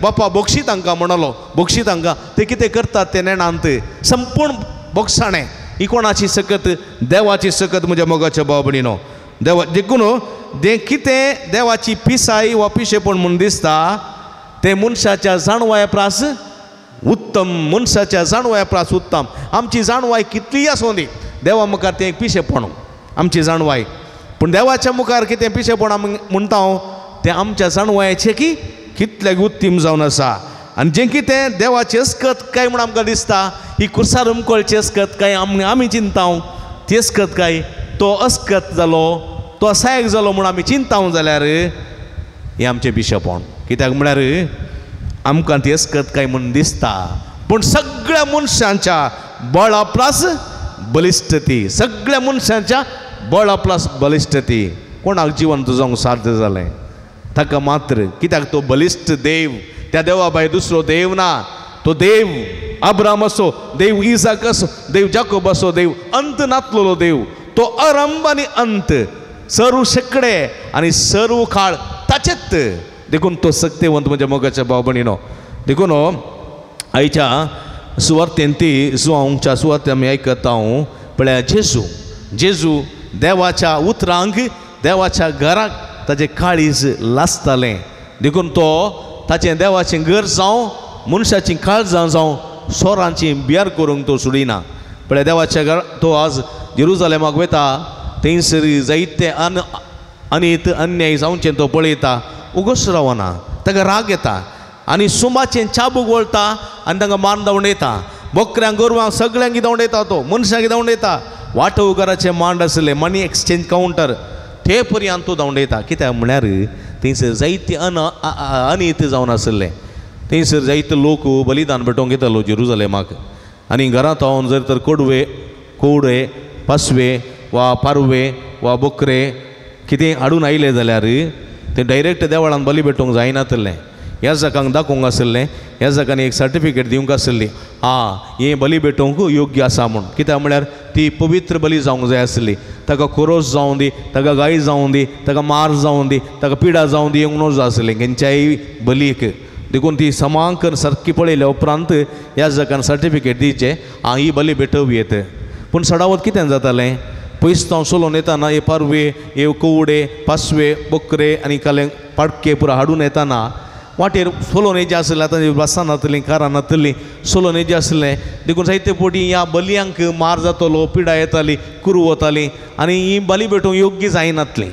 Speaker 7: बापा बोगशी तांकां म्हणलो, बोगशी तांकां. ते कितें करतात ते नेणांत संपूर्ण बोगसाणें. ही कोणाची सकत? देवाची सकत म्हज्या मोगाच्या भाव भयणीनो. देवा देखून तें कितें देवाची पिसाय वा पिशेपण म्हूण दिसता तें मनशाच्या जाणवाय प्रास उत्तम. मनशाच्या जाणवाय प्रास उत्तम. आमची जाणवाय कितलीय आसूं दी, देवा मुखार तें एक पिशेपण आमची जाणवाय. पूण देवाच्या मुखार कितें पिशेपण आमी म्हणटा हांव तें आमच्या जाणवायेचें की कितलें उत्तीम जावन आसा. आनी जें कितें देवाची अस्कत काय म्हूण आमकां दिसता, ही कुर्सार उमकळची अस्कत काय आमी चिंता ती अस्कत काय तो अस्कत जालो, तो असायक जालो म्हूण आमी चिंता जाल्यार हें आमचें पिशेपण. कित्याक म्हळ्यार आमकां ती अस्कत काय म्हूण दिसता, पूण सगळ्या मनशांच्या बळा प्लस बलिश्ट ती, सगळ्या मनशांच्या बळा प्लस बलिश्ट ती. कोणाक जिवंत जावंक साध्य जालें ताका मात्र. कित्याक तो बलिश्ट देव, त्या देवा भायर दुसरो देव ना. तो देव अब्राम असो, देव इसाक असो, देव जाकोब असो, देव अंत नातलेलो देव. तो आरंभ आनी अंत, सर्व शेकडे आनी सर्व काळ ताचेच. देखून तो सक्तेवंत म्हज्या मोगाच्या भाव भयणीनो. देखून आयच्या सुवार्तेन ती जुवांच्या सुवार्ते आमी आयकता हांव पळया जेजू, जेजू देवाच्या उतरांक देवाच्या घराक ताचें काळीज लासतालें. देखून तो ताचें देवाचें घर जावं मनशाचीं काळजां जावं सोरांची बियार करूंक तो सोडिना. पळय देवाच्या घर तो आज जेरुजालेमाक वता, थंयसर जायते अनीत अन्याय जावचें तो पळयता, उगोस रावना, ताका राग येता आनी सुंबाचें चाबूक वळटा आनी तांकां मान धांवडयता. बोकऱ्यांक गोरवांक सगळ्यांक धांवडयता तो, मनशांक धांवडयता. वाटोवघराचे मांड आसले मनी एक्सचेंज कावंटर ते पर्यंत तो धांवडयता. कित्याक म्हळ्यार थंयसर जायते अनीत जावन आसले. थंयसर जायते लोक बलिदान भेटोवंक येतालो जेरुजालेमाक. आनी घरांत हांव जर तर कोडवे कोवडे पासवे वा पारवे वा बोकरे कितें हाडून आयले जाल्यार तें डायरेक्ट देवळान बली भेटोवंक जायनातलें. ह्या जाकांक दाखोवंक आसलें, ह्या जाकांनी एक सर्टिफिकेट दिवंक आसली, आं हें बली भेटोवंक योग्य आसा म्हूण. कित्याक म्हळ्यार ती पवित्र बली जावंक जाय आसली. ताका खोरोस जावं दी, ताका गाय जावं दी, ताका मार जावं दी, ताका पिडा जावं दी, येवंक नजो आसलें खंयच्याय बलीक. देखून ती समांक सारकी पळयल्या उपरांत ह्या जाकान सर्टिफिकेट दिवचें, आं ही बली भेटोवं येत. पूण सडावत कितें जातालें, पयस हांव सोलोवन येताना हे पारवे हे कवडे पासवे बोकरे आनी काले पाडके पुरा हाडून येताना वाटेर सोलोवन येजे आसलें. आतां बसां नातलीं, कारां नातलीं, सोलोवन येजे आसलें. देखून जायते फावटी ह्या बलयांक मार जातलो, पिडा येताली, कुरू वताली आनी ही बली भेटोवंक योग्य जायनातलीं.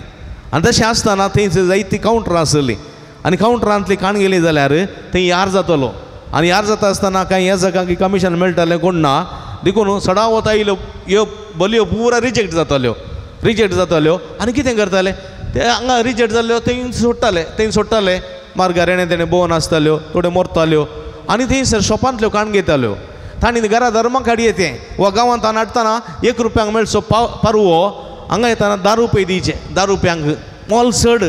Speaker 7: आनी तशें आसतना थंय जायतीं कावंटरां आसलीं आनी कावंटरांतली काण गेली जाल्यार थंय यार जातलो आनी यार जाता आसतना कांय ह्या जाकांक कमिशन मेळटालें कोण ना. देखून सडावत आयल्यो ह्यो बलयो पुरा रिजेक्ट जाताल्यो, रिजेक्ट जाताल्यो. आनी कितें करताले ते हांगा रिजेक्ट जाल्ल्यो थंय सोडटाले, थंय सोडटाले. मार्गार येणें तेणें भोंवन आसताल्यो, थोड्यो मरताल्यो आनी थंयसर शॉपांतल्यो काण घेताल्यो. तांणी घरा धर्माक हाडये तें वा गांवांत हाडटना 1 रुपयांक मेळचो पारवो हांगा येताना 10 रुपये दिवचे, 10 रुपयांक मोल चड.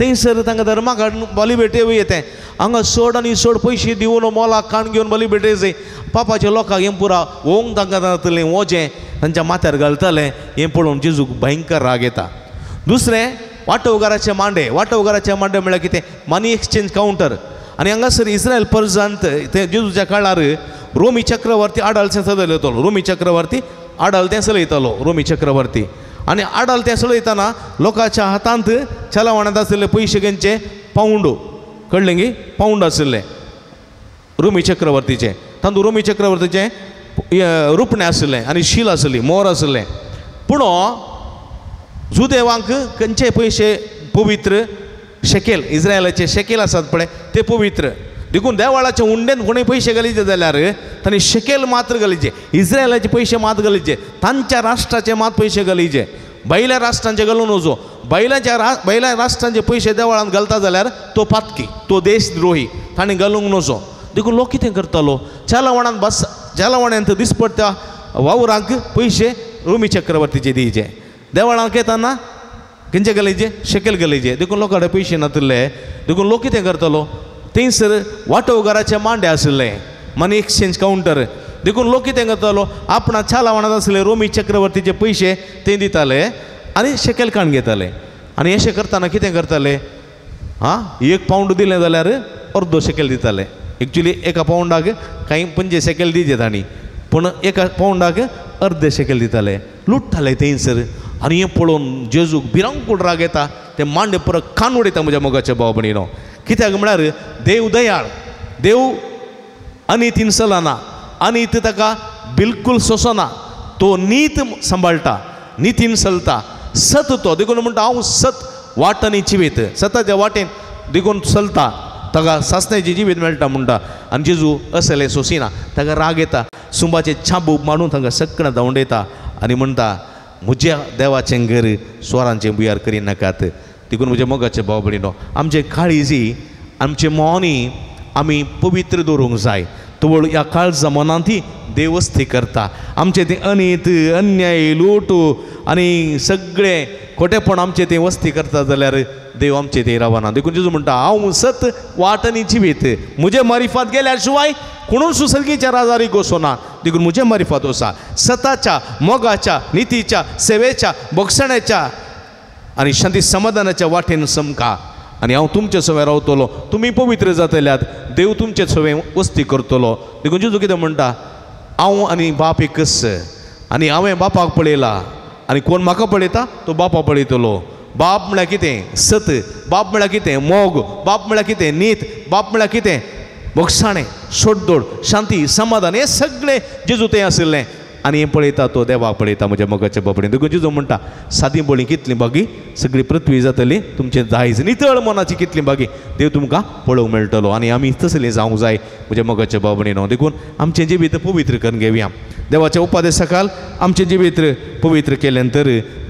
Speaker 7: थंयसर तांकां धर्माक हाडून बली भेटे येते हांगा चड आनी चड पयशे दिवन मोलाक काण घेवन बली भेटयचे पापाच्या लोकांक हें पुरा ओंग तांकां जातलें वजें तांच्या माथ्यार घालतालें हें पळोवन जेजूक भयंकर राग येता. दुसरें वाटोवगाराचे मांडे. वाटोवगाराचे मांडे म्हळ्यार कितें मनी एक्सचेंज कावंटर. आनी हांगासर इस्रायल परजांत ते जेजूच्या काळार रोमी चक्रवर्ती आडालतें चलयतालो. रोमी चक्रवर्ती आडालतें चलयतालो रोमी चक्रवर्ती. आनी आडालतें चलयतना लोकांच्या हातांत चलावणांत आशिल्ले पयशे खंयचे पावंड कळ्ळें गी पावंड आशिल्ले रोमी चक्रवर्तीचे. तातूंत रोमी चक्रवर्तीचें रुपणें आशिल्लें आनी शील आशिल्ली मोर आशिल्लें. पूण जुदेवांक खंयचे पयशे पवित्र शेकेल इस्रायलाचे शेकेल आसात पळय ते पवित्र. देखून देवाळाचे उंडेन कोणूय पयशे घालीचे जाल्यार तांणी शेकेल मात्र घालीचे इस्रायलाचे पयशे मात घालीचे तांच्या राष्ट्राचे मात पयशे घालीचे भायल्या राष्ट्रांचे घालून वचो. भायल्या राष्ट्रांचे पयशे देवळांत घालता जाल्यार तो पातकी तो देशद्रोही ताणें घालूंक नजो. देखून लोक कितें करतालो चलावणांत बस चलावण्यांत दिसपडटा वावरांक पयशे रोमी चक्रवर्तीचे दिवचे देवळांक येताना खंयचे घालीचे शेकेल घालीचे. देखून लोकां कडेन पयशे नातिल्ले. देखून लोक कितें करतालो थंयसर वाटोवगाराचे मांडे आशिल्ले मनी एक्सचेंज कावंटर. देखून लोक कितें करतालो आपणा चालावणांत आशिल्ले रोमी चक्रवर्तीचे पयशे ते दिताले आनी शेकेल काण घेताले. आनी अशें करतना कितें करताले आं एक पावंड दिलें जाल्यार अर्दो शेकेल दिताले. एक्चुली एका पावंडाक कांय 25 शेकेल दिजे तांणी पूण एका पावंडाक अर्दे शेकेल दिताले लुट्टाले थंयसर. आनी हें पळोवन जेजूक भिरांकूळ राग येता ते मांडे परत कान उडयता म्हज्या मोगाच्या भाव भयणीनो. कित्याक म्हळ्यार देव दयाळ देव अनितीन चलना अनीत ताका बिलकूल सोंसना तो नीत सांबाळटा नितीन चलता सत तो. देखून म्हणटा हांव सत वाट आनी जिवीत सताच्या वाटेन देखून चलता ताका सासण्याची जिवीत मेळटा म्हणटा. आनी जेजू असलें सोंसिना ताका राग येता सुंबाचे छाबूक मारून तांकां सगळें धांवडयता आनी म्हणटा म्हज्या देवाचें घर स्वरांचें भुंयार करिनाकात. देखून म्हज्या मोगाचे भाव भयणीनो आमचे काळीजी आमचे मोनी आमी पवित्र दवरूंक जाय. तवळ ह्या काळजा मनांत देवस्थी करता आमचें तें अनीत अन्याय लूट आनी सगळें खोटेपण आमचें तें वस्ती करता जाल्यार देव आमचें तें रावना. देखून जेजू म्हणटा हांव सत वाट आनी जिवीत म्हजे मारिफात गेल्या शिवाय कोणूच सुसर्गीच्या राजारी गोसोना. देखून म्हजे मारिफात वसा सताच्या मोगाच्या नितीच्या सेवेच्या बक्षण्याच्या आनी शांती समाधानाच्या वाटेन समका आनी हांव तुमचे सवें रावतलो तुमी पवित्र जातल्यात देव तुमचे सवें वस्ती करतलो. देखून जेजू कितें म्हणटा हांव आनी बाप एकच आनी हांवें बापाक पळयला आनी कोण म्हाका पळयता तो बापा पळयतलो. बाप म्हळ्यार कितें सत बाप म्हळ्यार कितें मोग बाप म्हळ्यार कितें नीत बाप म्हळ्यार कितें बक्षाणें सोडदोड शांती समाधान हें सगळें जेजू तें आशिल्लें. आनी हें पळयता तो देवाक पळयता म्हज्या मोगाच्या बाबडीन. देखून जेजू म्हणटा सादी बळी कितली बागी सगळी पृथ्वी जातली तुमचें दायज नितळ मनाची कितली बागी देव तुमकां पळोवंक मेळटलो. आनी आमी तसली जावंक जाय म्हज्या मोगाच्या बाबडीन. देखून आमचें जिवीत पवित्र करून घेवया देवाच्या उपादेशा खाल आमचें जिवीत पवित्र केलें तर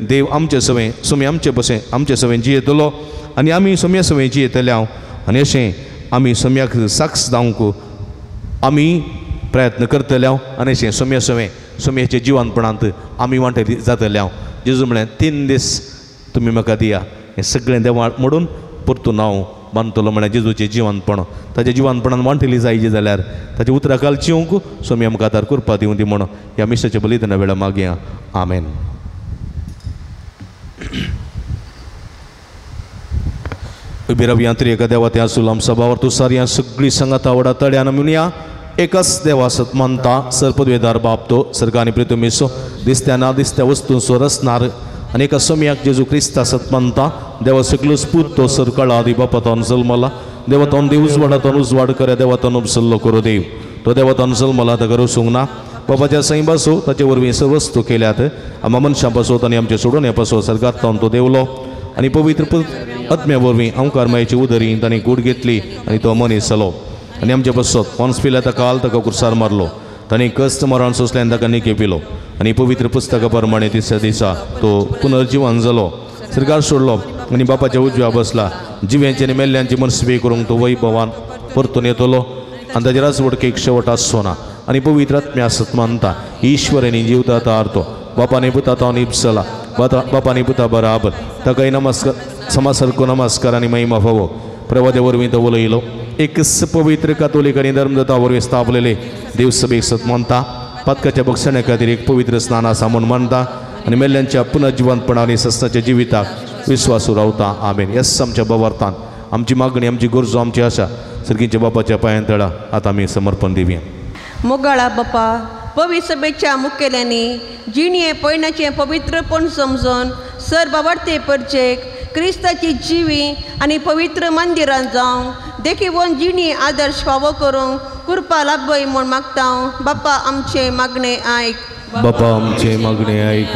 Speaker 7: देव आमचे सवें सोमी आमचे बसें आमचे सवें जियेतलो आनी आमी सोम्या सवें जियेतले हांव. आनी अशें आमी सोम्याक साक्ष जावंक आमी प्रयत्न करतले हांव आनी अशें सोम्या सवें सोम्याच्या जिवनपणांत आमी वांटेली जातले हांव. जेजू म्हळें 3 दीस तुमी म्हाका दिया हें सगळें देवा मोडून परतून हांव बांदतलो. म्हळ्यार जेजूचें जिवनपण ताच्या जिवनपणान वांटेली जायची जाल्यार ताच्या उतरां खाल जिवंक सोमी आमकां आदार करपा दिवं दी म्हण ह्या मिसाच्या बलिदाना वेळार मागया. आमेन. उबी रावया एका देवा त्या सुलाम सभावर तूं सारया सगळी संगाता वडा तड्यान म्हणया एकच देवा सत मानता सर्पद्वेदार बाप तो सर्गानी प्रितुमिसो दिसत्या ना दिसत्या वस्तूंचो रसनार आनी एका सोम्याक जेजू क्रिस्ता सत मानता देवा सगळो पूत तो सरकाळ आदी बापातोन जल्मला देवातोन देव उजवाडातोन उजवाड करे देवातोन उपसल्लो करो देव तो देवातोन जल्मला ताका रसूंक ना बापाच्या सैं बसो ताचे वरवीं सर्वस्तू केल्यात आमा मनशां पासत आनी आमचे सोडून हे पासो सर्गांत तो देवलो आनी पवित्र आत्म्या वरवीं अंकार मायेची उदरी ताणें गूट घेतली आनी तो मनीस जालो आनी आमचे पासत पोन्स पिल्या ताका काल ताका कुर्सार मारलो ताणें कश्ट मरण सोंसलें आनी ताका निके पिलो आनी पवित्र पुस्तका प्रमाणे तिसऱ्या दिसा तो पुनर्जिवन जालो सरकार सोडलो आनी बापाच्या उजव्या बसला जिव्यांची आनी मेल्ल्यांची मनस्वी करूंक तो वैभवान परतून येतलो आनी ताजे राजवटकेक शेवट आसचो ना आनी पवित्र आत्म्या सत मानता ईश्वर आनी जिवता आरतो बापाने पुता तो निपसला बापाने पुता बराबर ताकाय नमस्कार समासारको नमस्कार आनी महिमा फावो प्रवाद्या वरवीं तो उलयलो एकच पवित्र कातोलीक आनी धर्मदता वरवीं स्थापलेले देवसभेक सत मानता पातकाच्या बक्षण्या खातीर एक पवित्र स्नान आसा म्हूण मानता आनी मेल्ल्यांच्या पुनर्जिवंतपणा आनी सस्नाच्या जिविताक विश्वासू रावता. आमेन. येस आमच्या भावार्थान आमची मागणी आमची गरजो आमची आशा सर्गीच्या बापाच्या पांयां तळा आतां आमी समर्पण दिवया.
Speaker 8: मोगाळा बापा पवित्र सभेच्या मुखेल्यांनी जिणये पयणाचें पवित्रपण समजून सर बाबार्ते परचेक क्रिस्ताची जिवी आनी पवित्र मंदिरांत जावंक देखीवन जिणी आदर्श फावो करूंक कृपा लाभय म्हूण मागता. बापा आमचें मागणें आयक.
Speaker 7: बापा आमचें मागणें आयक.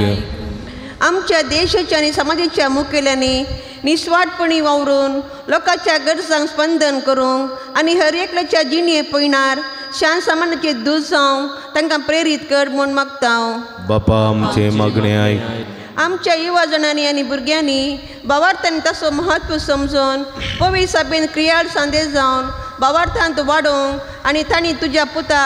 Speaker 8: आमच्या देशाच्या आनी समाजाच्या मुखेल्यांनी निस्वार्थपणी वावरून लोकांच्या गरजांक स्पंदन करूंक आनी हर एकल्याच्या जिणये पयणार शांत सामान्याचे दूत जावंक तांकां प्रेरीत कर म्हूण मागता.
Speaker 7: बापा आमचें मागणें आयक.
Speaker 8: आमच्या युवा जणांनी आनी भुरग्यांनी भावार्थान ताचो म्हत्व समजून पवित्र सभेन क्रियाळ संदेश जावन भावार्थांत वाडोवंक आनी तांणी तुज्या पुता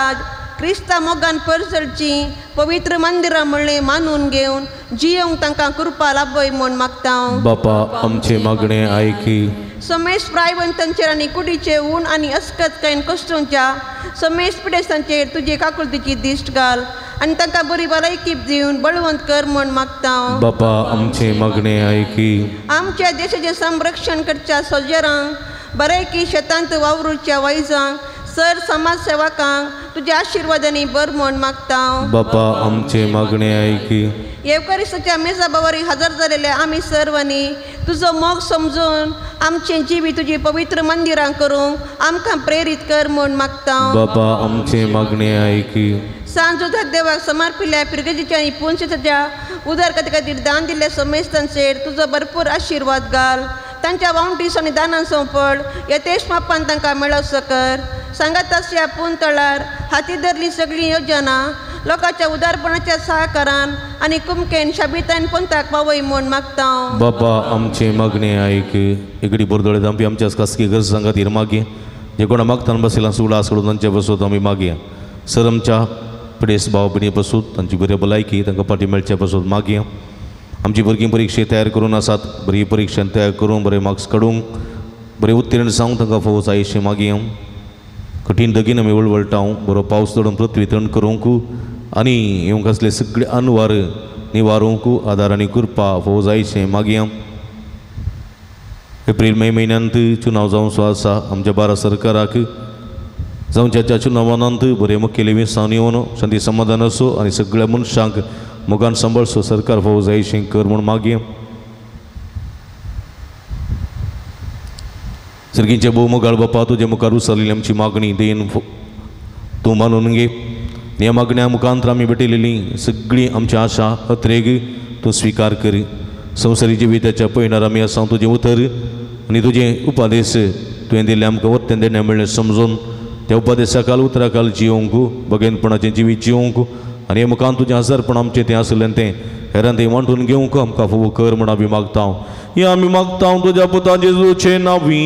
Speaker 8: क्रिस्ता मोगान परजळची पवित्र मंदिरां म्हणलें मानून घेवन जियोंक तांकां कृपा लाभय म्हूण मागता.
Speaker 7: बापा आमचें मागणें आयकी.
Speaker 8: समेश प्रायवंतांचेर आनी कुडीचे ऊन आनी अस्कतकायेन कश्टोंच्या समेश पिडेस्तांचेर तुजे काकुळतीची दिश्ट घाल आनी तांकां बरी भलायकी दिवन बळवंत कर म्हूण मागता.
Speaker 7: बापा आमचें मागणें आयकी.
Speaker 8: आमच्या देशाचें संरक्षण करच्या सोल्जरांक बरेकी शेतांत वावरूच्या वायजांक सर समाज सेवकांक तुज्या आशिर्वादांनी बर म्हूण मागता.
Speaker 7: बापा आमचें मागणें आयकी.
Speaker 8: येवकारिस्ताच्या मेजा बावारी हजर जालेल्या आमी सर्वांनी तुजो मोग समजून आमचें जिवीत तुजी पवित्र मंदिरां करूंक आमकां प्रेरीत कर म्हूण मागता.
Speaker 7: बापा आमचें मागणें आयकी.
Speaker 8: सांजुधा देवाक समर्पिल्ल्या पिरगजीच्या आनी पुनशेच्या उदरगती खातीर दान दिल्ल्या समेस्तांचेर तुजो भरपूर आशिर्वाद घाल. तांच्या वावंटीस आनी दानां सोंपड यथेश मापान तांकां मेळोवचो कर. सांगाताच्या पून तळार हाती धरली सगळी योजना लोकांच्या उदारपणाच्या सहकारान आनी कुमकेन शाबितान पंथाक पावय म्हूण मागता.
Speaker 7: बापा आमचें मागणें आयक. एगडी बोरदोळे आमी आमच्या खासगी गरजां खातीर मागया जे कोणा मागतान बसयला सुगडा आसकडून तांचे बसत आमी मागया. सर आमच्या पिडेस्त भाव भयणी पसून तांची बरी भलायकी तांकां फाटी मेळचे पसून मागया. आमची भुरगीं परिक्षे तयार करून आसात बरी परिक्षेन तयार करून बरे मार्क्स काडूंक बरें उत्तीर्ण जावंक तांकां फावो जायशें मागया. कठीण दगीन आमी वळवळटा बरो पावस दडून पृथ्वी तण करूंक आनी येवंक आसले सगळे अनवार निवारूंक आदार आनी कृपा फावो जायशें मागया. एप्रील मे म्हयन्यांत चुनाव जावचो आसा. आमच्या भारत सरकाराक जावच्या त्या चुनावानांत बरें मुखेली विसावन येवन शांती समाधान आसूं आनी सगळ्या मनशांक मोगान सांबाळचो सरकार फावो जायशें कर म्हूण मागया. सर्गींचे भोव मोगाळ बापा तुजे मुखार उचललेली आमची मागणी देन तूं मानून घे. ह्या मागण्या मुखांत आमी भेटयलेली सगळी आमची आशा अत्रेग तूं स्विकार कर. संवसारी जिविताच्या पयणार आमी आसा तुजें उतर आनी तुजें उपदेश तुवें दिल्लें आमकां वत्तें देणें मेळ्ळें समजून त्या उपदेशा काल उतरा काल जियोंक बगेनपणाचें जिवीत जियोंक आनी हे मुखान तुजें हजारपण आमचें तें आसलें तें हेरान तें वांटून घेवंक आमकां फावो कर म्हूण आमी मागता. हें आमी मागता तुज्या पुता जेजूचे नांवी.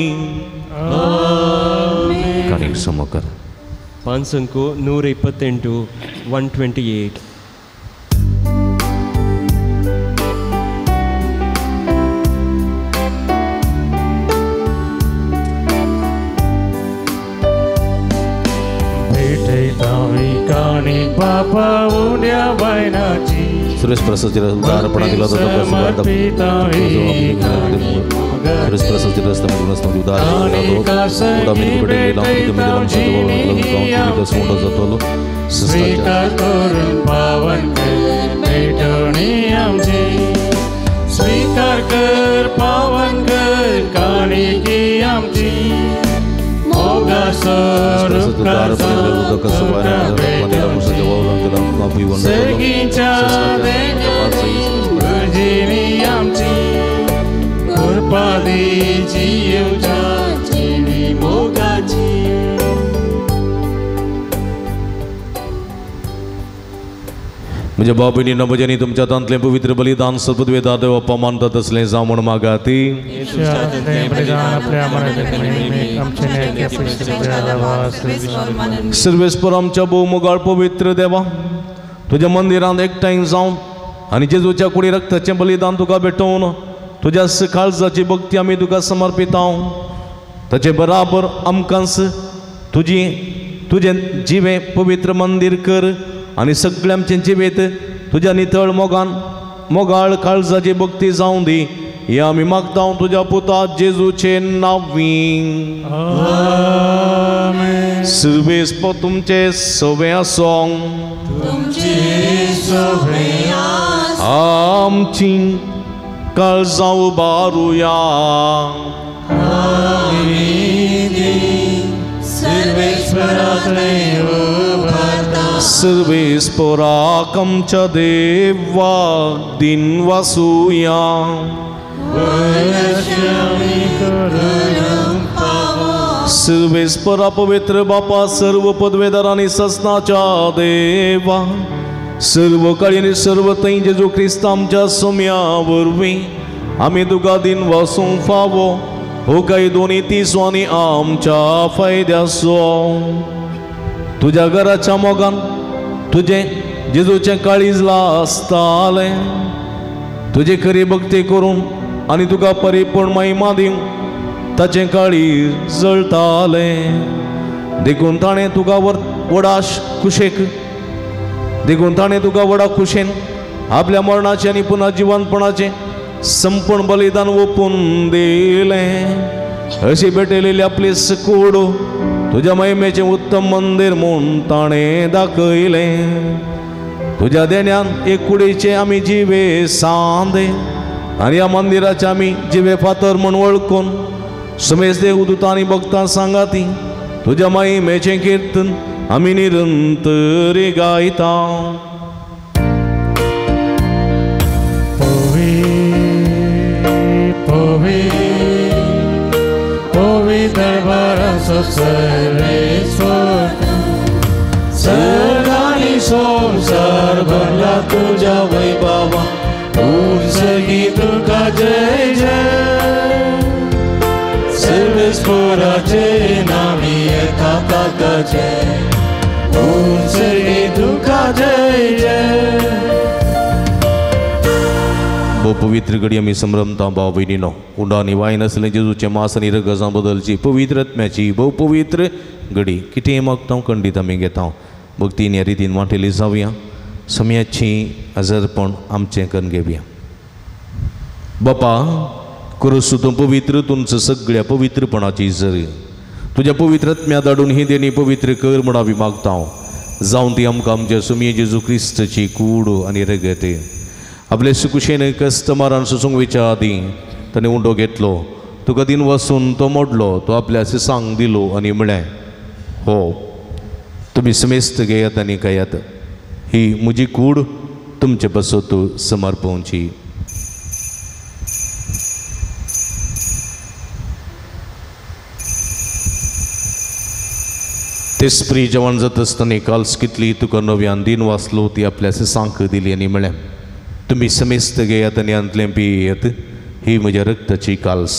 Speaker 7: काणीक समकर
Speaker 1: 528 128.
Speaker 7: सुरेश प्रसाद उदारपणा दिला जातो. सुरेश प्रसाद
Speaker 1: स्वीकार करून पावन कर भेटवणी आमची. स्वीकार कर पावन कर काणिकी आमची. मोगा सगळीच्या भजिनी आमची कृपा दी जिवच्या जिणी मोगाची.
Speaker 7: म्हणजे भाव भयणींनो भजनी तुमच्या हातांतलें पवित्र बलिदान सद्बुद्वेदा देव बाप्पा मानता तसलें जावं म्हूण मागाती. सर्वेस्पर आमच्या भोव मोगाळ पवित्र देवा तुज्या मंदिरांत एकठांय जावन आनी जेजूच्या कुडी रक्ताचें बलिदान तुका भेटोवन तुज्या काळजाची भक्ती आमी तुका समर्पिता. ताचे बराबर आमकांच तुजी तुजें जिवें पवित्र मंदीर कर आनी सगळें आमचें जिवेत तुज्या नितळ मोगान मोगाळ काळजाची भक्ती जावं दी. हे आमी मागता तुज्या पुता जेजूचे नांवी. सर्वेस्पर तुमचे सवे आसूं. आमची काळजां उबारुया. सर्वेस्पराक आमच्या देवाक दिन वासुया. सर्वेस्परा पवित्र बापा सर्व पदवेदार आनी ससनाच्या देवा सर्व काळी आनी सर्व थंय जेजू क्रिस्त आमच्या सोम्या वरवीं आमी तुका दिन वासूंक फावो हो काय दोनी तिसो आनी आमच्या फायद्याचो. तुज्या घराच्या मोगान तुजें जेजूचें काळीज लासतालें. तुजी खरी भक्ती करून आनी तुका परिपूर्ण महिमा दिवंक ताचें काळीज जळटालें. देखून ताणें तुका व्हडा कुशेक देखून ताणें तुका व्हडा खुशेन आपल्या मरणाचें आनी पुनः जिवनपणाचें संपूर्ण बलिदान ओपून दिलें. अशी भेटयलेली आपली कूड तुज्या महिमेचें उत्तम मंदीर म्हूण ताणें दाखयलें. तुज्या देण्यान एक कुडीचे आमी जिवे सांदे आनी ह्या मंदिराचे आमी जिवे फातर म्हूण वळखून समेज देवदूतां आनी भक्तां सांगाती तुज्या महिमेचें किर्तन आमी निरंतर गायता.
Speaker 1: सर्गानी संसार भरला तुझ्या वैभवा उंचगी तुका जय जय. सर्वेस्पराचे नामी येता ताका जय उंचगी तुका जय जय.
Speaker 7: भोव पवित्र घडी आमी संभ्रमता भाव भयणीनो. उंडो आनी वायन आसलें जेजूचें मास आनी रगजां बदलची पवित्र आत्म्याची भोव पवित्र घडी. कितें मागता खंडीत आमी घेता. भक्तीन ह्या रितीन वांटेली जावया. समयाची आजारपण आमचें करून घेवया. बापा क्रूस तूं पवित्र तुमचं सगळ्या पवित्रपणाची जरी तुज्या पवित्र आत्म्या धाडून ही देणी पवित्र कर म्हूण आमी मागता. जावन ती आमकां आमच्या सुमये जेजू क्रिस्ताची कूड आनी रगत. आपले सुकुशेन कस्टमरान सोसूंक वयच्या आदीं ताणें उंडो घेतलो तुका दिन वसून तो मोडलो तो आपल्या सिसांक दिलो आनी म्हळें हो तुमी समेस्त घेयात आनी खायात. ही म्हजी कूड तुमचे पासत समर्पवची. तेस्प्री जेवण जाता आसतना काल्स कितली तुका नव्यान दिन वाचलो ती आपल्या सिसांक दिली आनी म्हळें तुमी समेस्त घेयात आनी हांतलें पियेत. ही म्हज्या रक्ताची काल्स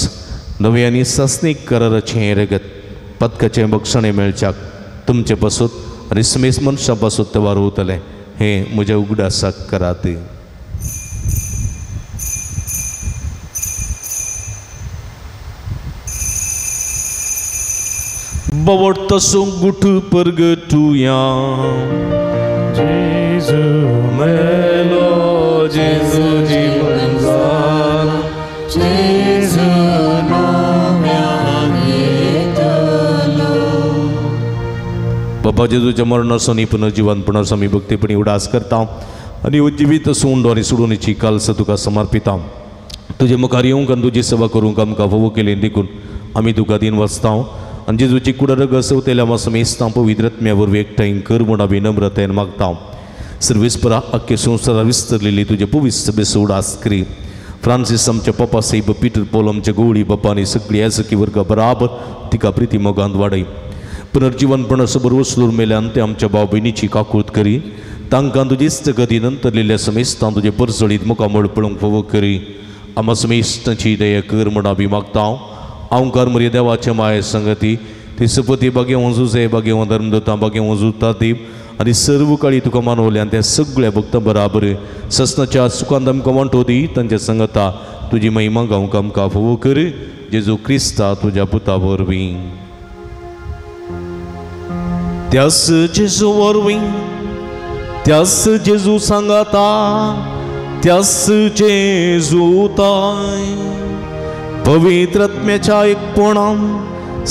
Speaker 7: नवी आनी सासणीक कराराचें हें रगत पदकाचें बक्षणें मेळच्याक तुमचे पासत आनी समेस्त मनशां पासत तवार उरतलें. हें म्हज्या उगडासाक करात. बवट तसो गुठ परगटुया.
Speaker 1: जेजू मेलो जेजू जीवन जाला जेजू नव्यान येतलो.
Speaker 7: बाबा जेजूच्या मरणाचो आनी पुनर्जिवनपणाचो आमी भक्तीपणी उडास करता आनी जिवीत उंडो आनी सोडूनची कालस तुका समर्पिता. तुजे मुखार येवंक आनी तुजी सेवा करूंक आमकां फावो केली देखून आमी तुका दिन वाचता. आनी जेजूची कुडर गसवतेल्या समेस्तां पवित्र आत्म्या वरवीं एकठांय कर म्हूण आमी नम्रतायेन मागता. सर्वेस्परा अख्खे संवसारा विस्तरलेली तुजे पवित्र सभेचो उडास करी. फ्रांसीस आमच्या पप्पा साहेब पीटर पॉल आमच्या गवळी बापा आनी सगळी याजकी वर्गा बराबर तिका प्रिती मोगांत वाडय. पुनर्जिवनपणा सबर वसलून मेल्यान ते आमच्या भाव भयणीची काकूत करी. तांकां तुजीच गती नंतरलेल्या समेस्तां तुजे परजळीत मुखामळ पळोवंक फावो करी. आमा समेस्तांची दया कर म्हूण आमी मागता. अहंकार मरे देवाचे माये संगती ती सपती बागेवन जुजे बागेवन धर्मदत्ता बागेवन जुता दीप आनी सर्व काळी तुका मानवले आनी त्या सगळ्या भक्तां बराबर ससनाच्या सुखांत आमकां वांटो दी. तांच्या संगता तुजी महिमा गावंक आमकां फावो कर जेजू क्रिस्ता तुज्या पुता वरवीं. त्यास जेजू वरवीं, त्यास जेजू सांगाता, त्यास जेजू ताय पवित्र आत्म्याच्या एकपणान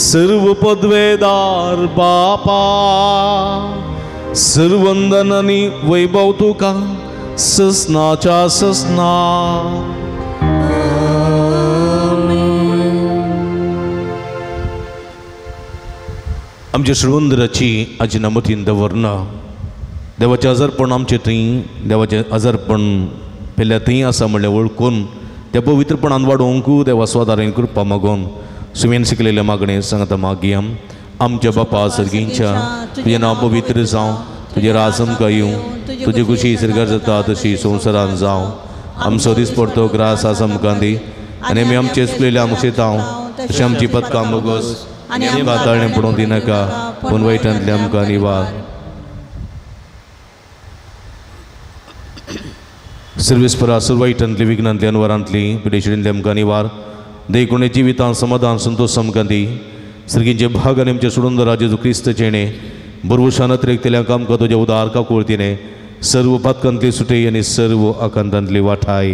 Speaker 7: सर्व पदवेदार बापा सर्वंदन आनी वैभव तुका ससनाच्या ससना. आमच्या श्रवंदराची आजी मतीन दवरना देवाचें आजारपण आमचें थंय देवाचें आजारपण पेल्या थंय आसा म्हणल्यार वळखून त्या पवित्रपणान वाडोवंक देवा स्वादारान कृपा मागोवन सुमेन शिकलेल्या मागणें सांगता मागया. आमच्या बापा सर्गींच्या तुजें नांव पवित्र जावं, तुजें राज आमकां येवं, तुजी खुशी सर्गार जाता तशी संवसारान जावं. आमचो दीस पडतो ग्रास आज आमकां दी आनी आमी आमचे चुकलेले आमचे तांव तशें आमची पदकां बोगस आनी आमकां ताळणें पडूंक दिनाका पूण वायटांतलें आमकां निवार. सर्वेस्परा सर्व वायटांतली विघ्नांतली अनवरांतली पिडेशिडींतली आमकां निवार. देखून जिवितान समाधान संतोष आमकां दी. सर्गींचे भाग आनी आमचे सोडून जेजू क्रिस्त चेणे बरवशान अतिरेकतल्यांक आमकां तुज्या उदार काकुळतीने सर्व पातकांतली सुटय आनी सर्व आकांतांतली वाठाय.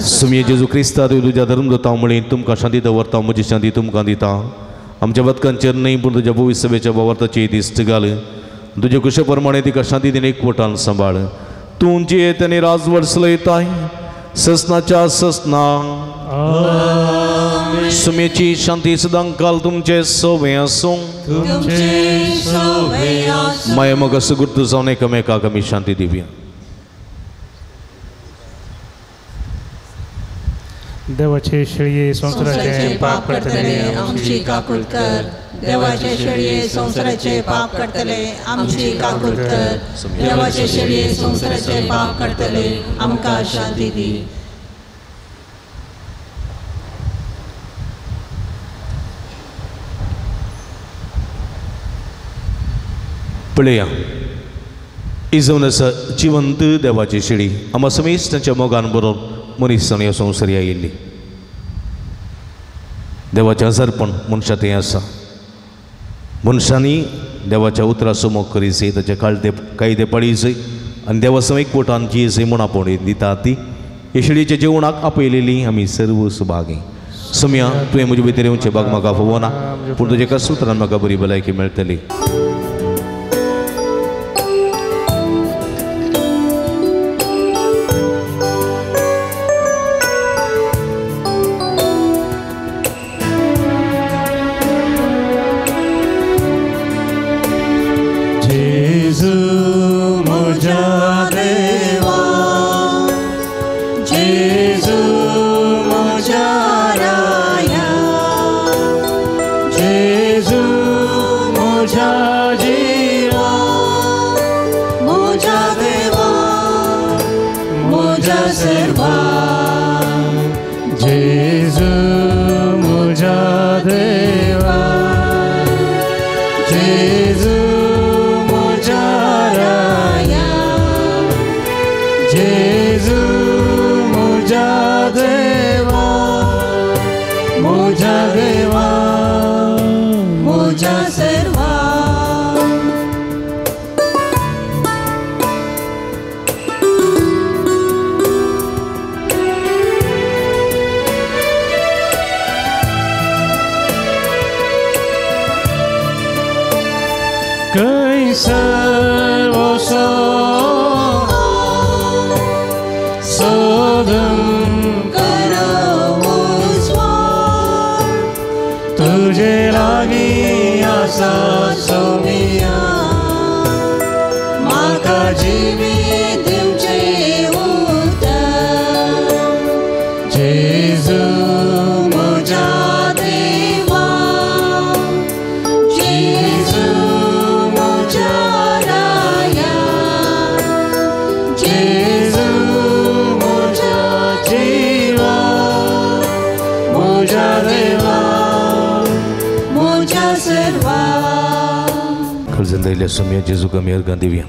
Speaker 7: सुमये जेजू क्रिस्ता तुज्या धर्म जाता म्हळी तुमकां शांती दवरता, म्हजी शांती तुमकां दिता. आमच्या पदकांचेर न्हय पूण तुज्या भोवी सभेच्या भावार्थाची दिस्त घाल. तुजे कुशे प्रमाणे तिका शांती दिने एकवटान सांबाळ. तूं जियेत आनी राजवट चलयताय ससनाच्या ससना. सुमेची शांती सदांकाल तुमचे सोवे आसूं. माया मोगा सुगुर्त जावन एकामेकाक आमी शांती दिवया.
Speaker 9: देवाचे शेळये संवसाराचे पाप करतले
Speaker 5: आमची काकूळ कर. देवाचे शेळये संवसाराचे पाप करतले आमची काकूळ कर. देवाचे शेळये संवसाराचे पाप करतले आमकां शांती दी.
Speaker 7: पळया इजोवन आसा जिवंत देवाची शेळी आमा समेस्त तांच्या मोगान बरोवन मनीस ह्या संवसारी आयिल्ली. देवाचें आजारपण मनशां थंय आसा. मनशांनी देवाच्या उतराचो मोग करीत ताचे कायदे पाळी आनी देवा सम एकवटान जियेजय म्हूण आपोवणी दिता ती हे शेळयेच्या जेवणाक आपयलेली आमी सर्व सुभागी. सुमया तुवें म्हजे भितर येवचें भाग म्हाका फवना पूण तुज्या एका सुत्रान म्हाका बरी भलायकी मेळटली. खळजंदैल्या सुमया जेजू कमी अर्गां दिवया.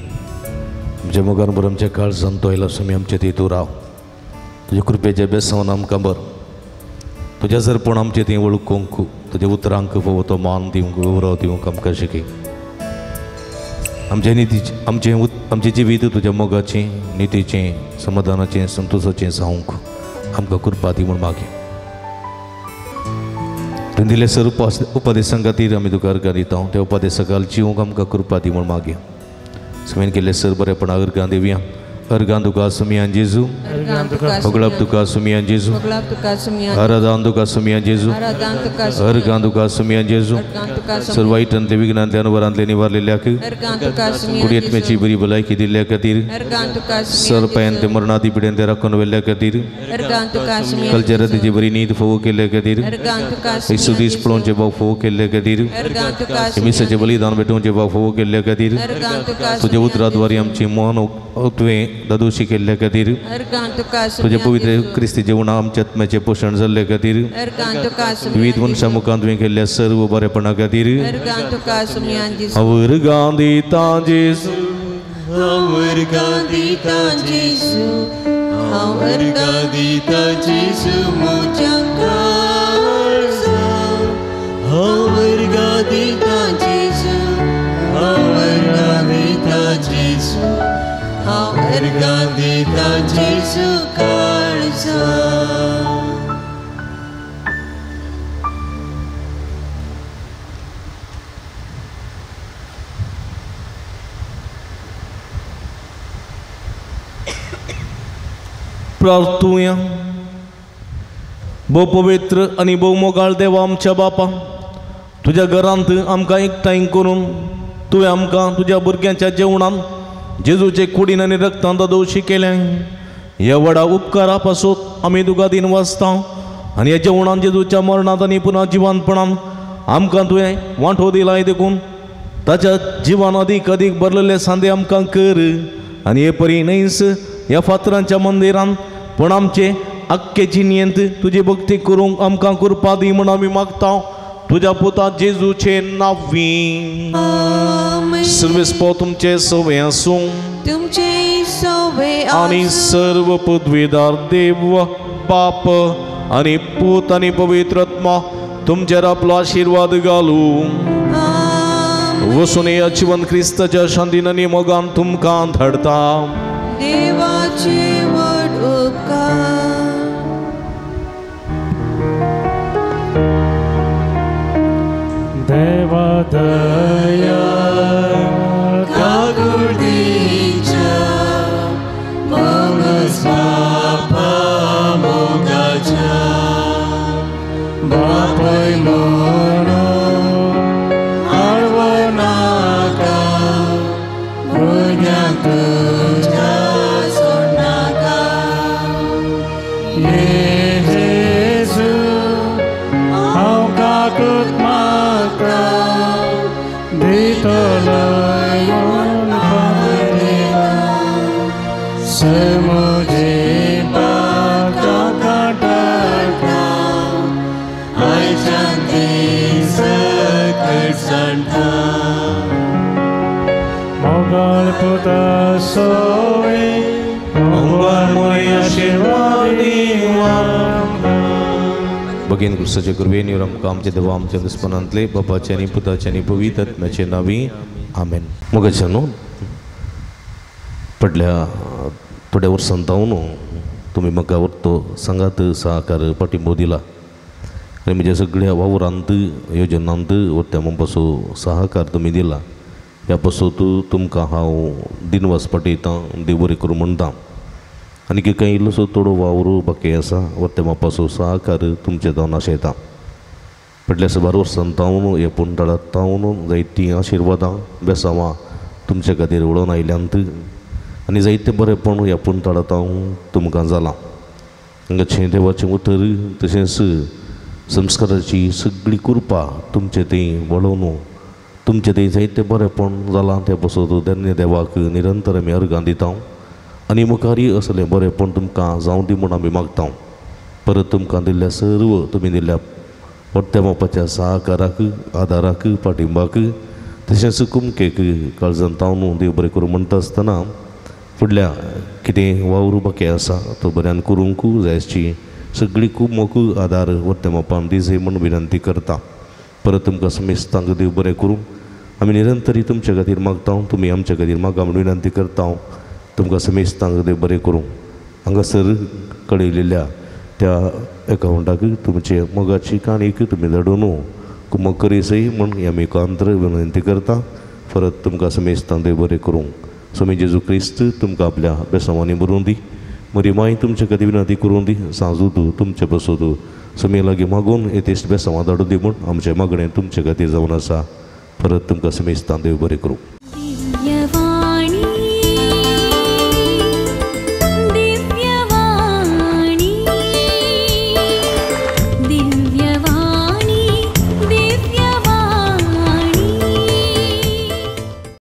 Speaker 2: आमच्या मोगान भर आमच्या काळजान तो आयला स्वामी आमचे थंय तूं राव. तुज्या कृपेच्या बेसावन आमकां भर. तुज्या सरपण आमचे थंय वळखूंक तुज्या उतरांक फावो तो मान दिवंक गौरव दिवंक आमकां शिकय. आमचे नितीचें आमचें आमचें जिवीत तुज्या मोगाचें नितीचें समाधानाचें संतोशाचें जावंक आमकां कृपा दी म्हूण मागया. तुवें दिल्ले सर उपदेसां खातीर आमी तुका अर्गां दिता. त्या उपदेसा खाल जिवंक आमकां कृपा दी म्हूण मागया. समेन केल्ले सर बरेपणा अर्गां दिवया. अर्गां तुका सुमियान जेजू, होगळाप तुका सुमियान जेजू, आराधान तुका सुमियान जेजू, अर्गां तुका सुमियान जेजू. सर वायटांतले विघ्नांतले अनवरांतले निवारलेल्याक कुडयेतम्याची बरी भलायकी दिल्ल्या खातीर सर पायांतले मरणादी पिड्यांतले राखून व्हेल्ल्या खातीर कालच्या रातीची बरी न्हीद फोव केल्ल्या खातीर येसू दीस पळोवचे भाव फोव केल्ल्या खातीर मिसाचें बलिदान भेटोवचे भाव फोव केल्ल्या खातीर तुज्या उतराद्वारे आमची मन तुवें दादोशी केल्ल्या खातीर तुज्या पवित्र क्रिस्ती जेवणा आमच्या आत्म्याचें पोशण जाल्ले खातीर विविध मनशां मुखांत तुवें केल्ल्या सर्व बरेपणा खातीर हांव अर्गां दितां जेजू,
Speaker 1: हांव अर्गां दितां जेजू, हांव अर्गां दितां जेजू म्हज्या काळजान. हांव अर्गां दितां जेजू, हांव अर्गां दितां जेजू, हांव अर्गां दितां जेजू काळजान.
Speaker 7: प्रार्थुया. भोव पवित्र आनी भोव मोगाळ देवा आमच्या बापा, तुज्या घरांत आमकां एकठांय करून तुवें आमकां तुज्या भुरग्यांच्या जेवणान जेजूचे कुडीन आनी रक्तान दादोशी केलें. ह्या व्हडा उपकारा पासून आमी तुका दिन वाचता आनी ह्या जेवणान जेजूच्या मरणांत आनी पुनः जिवानपणान आमकां तुवें वांटो दिलाय देखून ताच्या जिवान अदीक अदीक भरलेले सांदे आमकां कर आनी हे परी न्हयच ह्या फातरांच्या मंदिरान पूण आमचे आख्खे जिणेंत तुजी भक्ती करूंक आमकां कृपा दी म्हूण आमी मागता तुज्या पुता जेजूचे नांवी. सर्वेस्पो तुमचे सवे आसूं
Speaker 5: तुमचे सवे
Speaker 7: आनी सर्व पदवीदार देव बाप आनी पूत आनी पवित्र आत्मा तुमचेर आपलो आशिर्वाद घालूं. वसून ह्या जिवन क्रिस्ताच्या शांतीन आनी मोगान तुमकां धाडटा.
Speaker 5: देवाचे व्हड उपकार.
Speaker 9: देवा दया
Speaker 1: काकुळतीच्या मोगस बापा मोगाच्या बापय म्हणून आडवो नाका भुरग्यांक तुज्या सोडनाका. ये जेजू हांव काकूत मागता दितलोय म्हूण पावयता समजे पाका काडटा आयच्यान ती सकट जाणटा.
Speaker 9: मोगाळ पुता सोवे
Speaker 7: मोगाळ मोरे आशिर्वाद बगेन क्रिस्ताचे कृपेन आमकां आमच्या देवा आमच्या दुस्मनांतले बापाचे आनी पुताचे आनी पवित्र आत्म्याचे नांवी आमेन. मोगाच्या न्हू पडल्या थोड्या वर्सां जावन तुमी म्हाका तो सांगात सहकार पाठिंबो दिला आनी म्हज्या सगळ्या वावरांत योजनांत त्या म्हणपाचो सहकार तुमी दिला. ह्या पासत तुमकां हांव दिनवास पाठयतां, देव बरें करूं म्हणटा. आनी कांय इल्लोसो थोडो वावर बाकी आसा त्या मापाचो सहकार तुमचे जावन आशयता. फाटल्या साबार वर्सां जावन ह्या पुंडाळांत जावन जायतीं आशिर्वादां बेसांवां तुमचे खातीर उडोवन आयल्यांत आनी जायतें बरेंपण ह्या पुंटाळांत हांव तुमकां जालां. हांगाचें देवाचें उतर तशेंच संस्काराची सगळी कृपा तुमचे थंय वळोवन तुमचें थंय जायतें बरेंपण जालां. तें पासत धन्य देवाक निरंतर आमी अर्गां दिता आनी मुखारय असलें बरेंपण तुमकां जावं दी म्हूण आमी मागता. परत तुमकां दिल्ल्या सर्व तुमी दिल्ल्या परत्या बापाच्या सहकाराक आदाराक पाठिंबाक तशेंच कुमकेक काळजान तावन देव बरें करूं म्हणटा आसतना
Speaker 2: फुडल्या कितें वावर बाकी आसा तो बऱ्यान करूंक जायची सगळी खूब मोक आदार वर्ते बापान दिजे म्हूण विनंती करता. परत तुमकां समेस्तांक देव बरें करूं. आमी निरंतरी तुमच्या खातीर मागता, तुमी आमच्या खातीर मागा म्हूण विनंती करता. तुमकां समेस्तांक देव बरें करूं. हांगासर कळयलेल्या त्या एकावंटाक तुमचे मोगाची काणीक तुमी धाडून कुमक करीसय म्हूण आमी एकांत्र विनंती करता. परत तुमकां समेस्तांक देव बरें करूं. स्वामी जेजू क्रिस्त तुमकां आपल्या बेसांवांनी बरोवन दी. म्हजी माय तुमचे खातीर विनंती करूं दी. सांजू तूं तुमचे बसोतू स्वामी लागीं मागून येतेश्ट बेसांवां धाडून दी म्हूण आमचें मागणें तुमचे खातीर जावन आसा. परत तुमकां समेस्तांक देव बरें करूं.